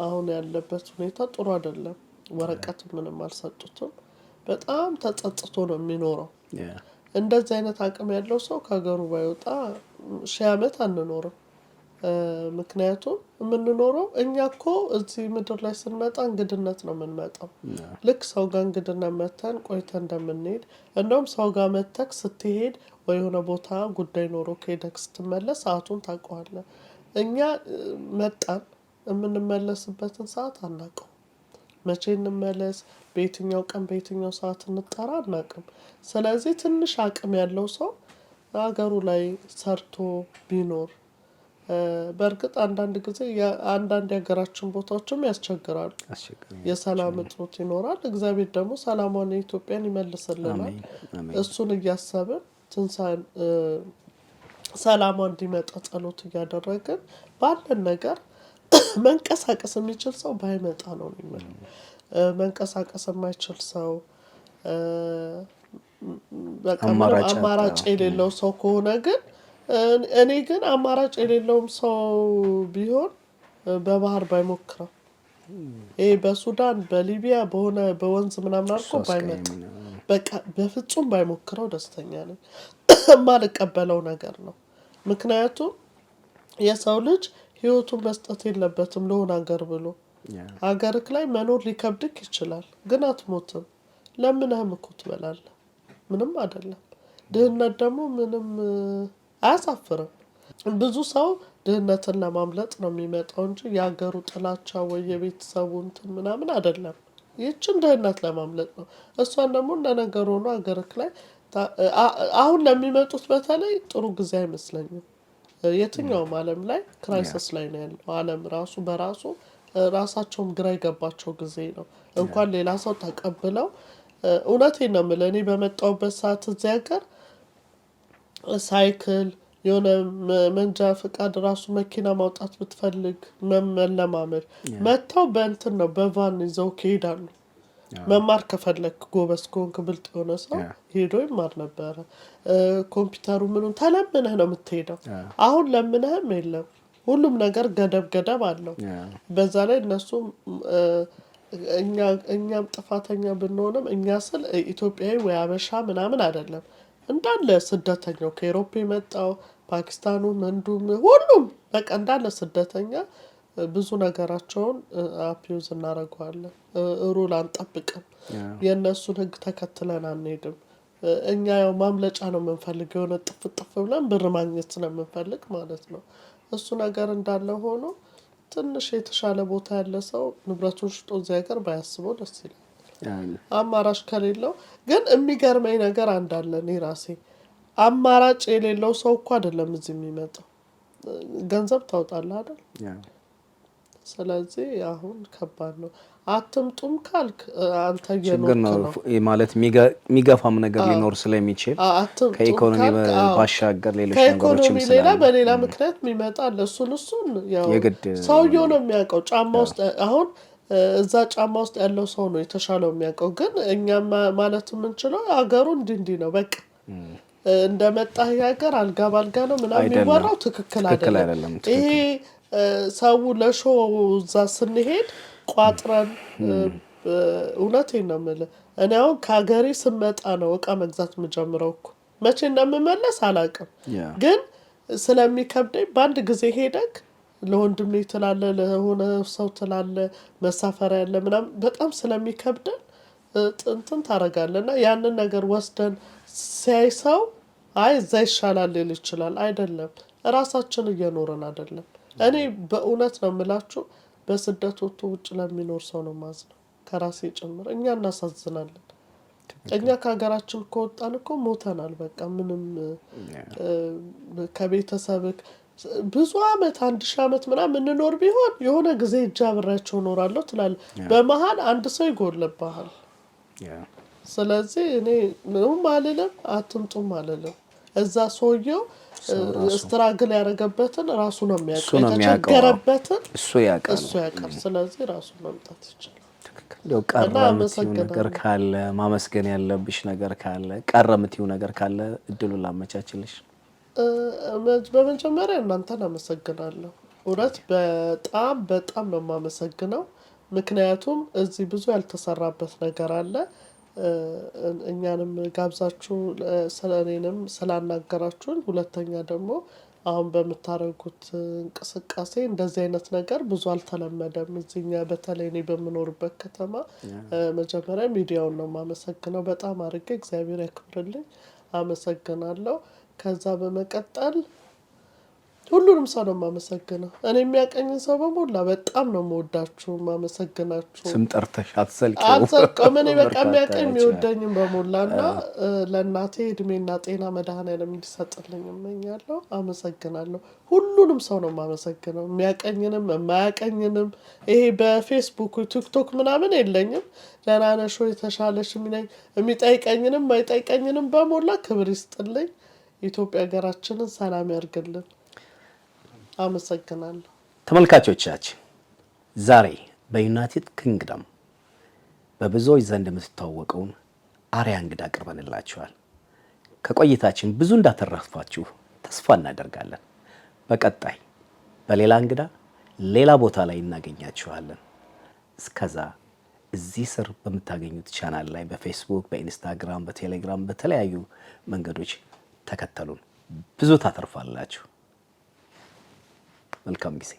አሁን ያለበት ሁኔታ ጥሩ አይደለም። ወረቀት ምንም አልሰጡትም። በጣም ተጸጽቶ ነው የሚኖረው። እንደዚህ አይነት አቅም ያለው ሰው ከሀገሩ ባይወጣ 1000 ዓመት አንኖርም። ምክንያቱም የምንኖረው እኛ እኮ እዚህ ምድር ላይ ስንመጣ እንግድነት ነው የምንመጣው። ልክ ሰው ጋር እንግድነት መተን ቆይተን እንደምንሄድ፣ እንደውም ሰው ጋር መተክ ስትሄድ ወይ የሆነ ቦታ ጉዳይ ኖሮ ከሄደክ ስትመለስ ሰዓቱን ታውቀዋለህ። እኛ መጣን የምንመለስበትን ሰዓት አናውቀውም። መቼ እንመለስ፣ በየትኛው ቀን በየትኛው ሰዓት እንጠራ አናውቅም። ስለዚህ ትንሽ አቅም ያለው ሰው ሀገሩ ላይ ሰርቶ ቢኖር። በእርግጥ አንዳንድ ጊዜ አንዳንድ የሀገራችን ቦታዎችም ያስቸግራሉ። የሰላም እጦት ይኖራል። እግዚአብሔር ደግሞ ሰላሟን የኢትዮጵያን ይመልስልናል። እሱን እያሰብን ትንሳኤ ሰላሟ እንዲመጣ ጸሎት እያደረግን ባለን ነገር መንቀሳቀስ የሚችል ሰው ባይመጣ ነው የሚለው። መንቀሳቀስ የማይችል ሰው፣ በቃ አማራጭ የሌለው ሰው ከሆነ ግን፣ እኔ ግን አማራጭ የሌለውም ሰው ቢሆን በባህር ባይሞክረው፣ ይሄ በሱዳን በሊቢያ በሆነ በወንዝ ምናምን አድርጎ ባይመጣ፣ በቃ በፍጹም ባይሞክረው ደስተኛ ነኝ። የማልቀበለው ነገር ነው። ምክንያቱም የሰው ልጅ ህይወቱን መስጠት የለበትም ለሆነ ሀገር ብሎ። ሀገርክ ላይ መኖር ሊከብድክ ይችላል፣ ግን አትሞትም። ለምነህም እኮ ትበላለህ። ምንም አይደለም። ድህነት ደግሞ ምንም አያሳፍርም። ብዙ ሰው ድህነትን ለማምለጥ ነው የሚመጣው እንጂ የሀገሩ ጥላቻ ወይ የቤተሰቡ እንትን ምናምን አይደለም። ይህችን ድህነት ለማምለጥ ነው። እሷን ደግሞ እንደ ነገር ሆኖ ሀገርክ ላይ አሁን ለሚመጡት በተለይ ጥሩ ጊዜ አይመስለኝም። የትኛውም ዓለም ላይ crisis ላይ ነው ያለው። ዓለም ራሱ በራሱ ራሳቸውም ግራ የገባቸው ጊዜ ነው። እንኳን ሌላ ሰው ተቀብለው። እውነቴን ነው የምልህ፣ እኔ በመጣሁበት ሰዓት እዚህ ሀገር ሳይክል የሆነ መንጃ ፈቃድ ራሱ መኪና ማውጣት ብትፈልግ መለማመድ መጥተው በእንትን ነው በ van ይዘው ይሄዳሉ። መማር ከፈለክ ጎበዝ ከሆንክ ብልጥ የሆነ ሰው ሄዶ ይማር ነበረ። ኮምፒውተሩ ምኑን ተለምነህ ነው የምትሄደው። አሁን ለምነህም የለም። ሁሉም ነገር ገደብ ገደብ አለው። በዛ ላይ እነሱም እኛም ጥፋተኛ ብንሆንም፣ እኛ ስል ኢትዮጵያዊ ወይ አበሻ ምናምን አይደለም፣ እንዳለ ስደተኛው ከ Europe የመጣው ፓኪስታኑም፣ ህንዱም፣ ሁሉም በቃ እንዳለ ስደተኛ ብዙ ነገራቸውን abuse እናደርገዋለን። Rule አንጠብቅም። የእነሱን ህግ ተከትለን አንሄድም። እኛ ያው ማምለጫ ነው የምንፈልግ፣ የሆነ ጥፍ ጥፍ ብለን ብር ማግኘት ስለምንፈልግ ማለት ነው። እሱ ነገር እንዳለ ሆኖ ትንሽ የተሻለ ቦታ ያለ ሰው ንብረቱን ሽጦ እዚህ ሀገር ባያስበው ደስ ይላል። አማራጭ ከሌለው ግን የሚገርመኝ ነገር አንድ አለ። እኔ ራሴ አማራጭ የሌለው ሰው እኮ አይደለም እዚህ የሚመጣው። ገንዘብ ታውጣለህ አይደል? ስለዚህ አሁን ከባድ ነው። አትምጡም ካልክ አንተ ችግር ነው ማለት የሚገፋም ነገር ሊኖር ስለሚችል ከኢኮኖሚ ባሻገር ሌሎች ነገሮችም ሌላ በሌላ ምክንያት የሚመጣ አለ። እሱን ያው ሰውየው ነው የሚያውቀው። ጫማ ውስጥ አሁን እዛ ጫማ ውስጥ ያለው ሰው ነው የተሻለው የሚያውቀው። ግን እኛ ማለት የምንችለው ሀገሩ እንዲህ እንዲህ ነው፣ በቃ እንደመጣህ ሀገር አልጋ ባልጋ ነው ምናምን የሚወራው ትክክል አይደለም። ይሄ ሰው ለ show እዛ ስንሄድ ቋጥረን፣ እውነቴን ነው የምልህ። እኔ አሁን ከሀገሬ ስመጣ ነው እቃ መግዛት የምጀምረው እኮ፣ መቼ እንደምመለስ አላውቅም፣ ግን ስለሚከብደኝ በአንድ ጊዜ ሄደክ ለወንድሜ ትላለ፣ ለሆነ ሰው ትላለ፣ መሳፈሪያ ያለ ምናምን በጣም ስለሚከብደን እንትን ታደርጋለህ እና ያንን ነገር ወስደን ሲያይ ሰው አይ እዛ ይሻላል ሊል ይችላል። አይደለም፣ እራሳችን እየኖርን አይደለም። እኔ በእውነት ነው የምላችሁ፣ በስደት ወጥቶ ውጭ ለሚኖር ሰው ነው ማዝነው ከራሴ ጭምር። እኛ እናሳዝናለን። እኛ ከሀገራችን ከወጣን እኮ ሞተናል። በቃ ምንም ከቤተሰብክ ብዙ አመት 1000 ዓመት ምናምን የምንኖር ቢሆን የሆነ ጊዜ እጅ አብሬያቸው እኖራለሁ ትላለህ። በመሀል አንድ ሰው ይጎልብሃል። ስለዚህ እኔ ምንም አልልም፣ አትምጡም አልልም። እዛ ሰውየው struggle ያደረገበትን ራሱ ነው የሚያውቀው፣ የተቸገረበትን እሱ ያውቃል። እሱ ያውቃል። ስለዚህ ራሱ መምጣት ይችላል። ቀረ የምትይው ነገር ካለ፣ ማመስገን ያለብሽ ነገር ካለ፣ ቀረ የምትይው ነገር ካለ እድሉን ላመቻችልሽ። በመጀመሪያ እናንተን አመሰግናለሁ። እውነት በጣም በጣም ነው የማመሰግነው። ምክንያቱም እዚህ ብዙ ያልተሰራበት ነገር አለ። እኛንም ጋብዛችሁ ስለ እኔንም ስላናገራችሁን፣ ሁለተኛ ደግሞ አሁን በምታደርጉት እንቅስቃሴ እንደዚህ አይነት ነገር ብዙ አልተለመደም እዚህኛ በተለይ እኔ በምኖርበት ከተማ። መጀመሪያ ሚዲያውን ነው የማመሰግነው በጣም አድርጌ፣ እግዚአብሔር ያክብርልኝ። አመሰግናለሁ። ከዛ በመቀጠል ሁሉንም ሰው ነው የማመሰግነው። እኔ የሚያቀኝን ሰው በሞላ በጣም ነው የምወዳችሁ፣ የማመሰግናችሁ። ስም ጠርተሽ አትዘልቂው። አልዘልቀውም። እኔ በቃ በርካታ የሚያቀኝ ናቸው። የሚወደኝም በሞላ እና ለእናቴ እድሜና ጤና መድኃኔዓለም እንዲሰጥልኝ እመኛለሁ። አመሰግናለሁ። ሁሉንም ሰው ነው የማመሰግነው፣ የሚያቀኝንም የማያቀኝንም። ይሄ በፌስቡክ ቲክቶክ ምናምን የለኝም። ደህና ነሽ ወይ ተሻለሽ የሚለኝ የሚጠይቀኝንም የማይጠይቀኝንም በሞላ ክብር ይስጥልኝ። ኢትዮጵያ ሀገራችንን ሰላም ያርግልን። አመሰግናለሁ። ተመልካቾቻችን፣ ዛሬ በዩናይትድ ኪንግደም በብዙዎች ዘንድ የምትታወቀውን አርያ እንግዳ አቅርበንላችኋል። ከቆይታችን ብዙ እንዳተረፋችሁ ተስፋ እናደርጋለን። በቀጣይ በሌላ እንግዳ ሌላ ቦታ ላይ እናገኛችኋለን። እስከዛ እዚህ ስር በምታገኙት ቻናል ላይ በፌስቡክ፣ በኢንስታግራም፣ በቴሌግራም በተለያዩ መንገዶች ተከተሉን። ብዙ ታተርፋላችሁ። መልካም ጊዜ።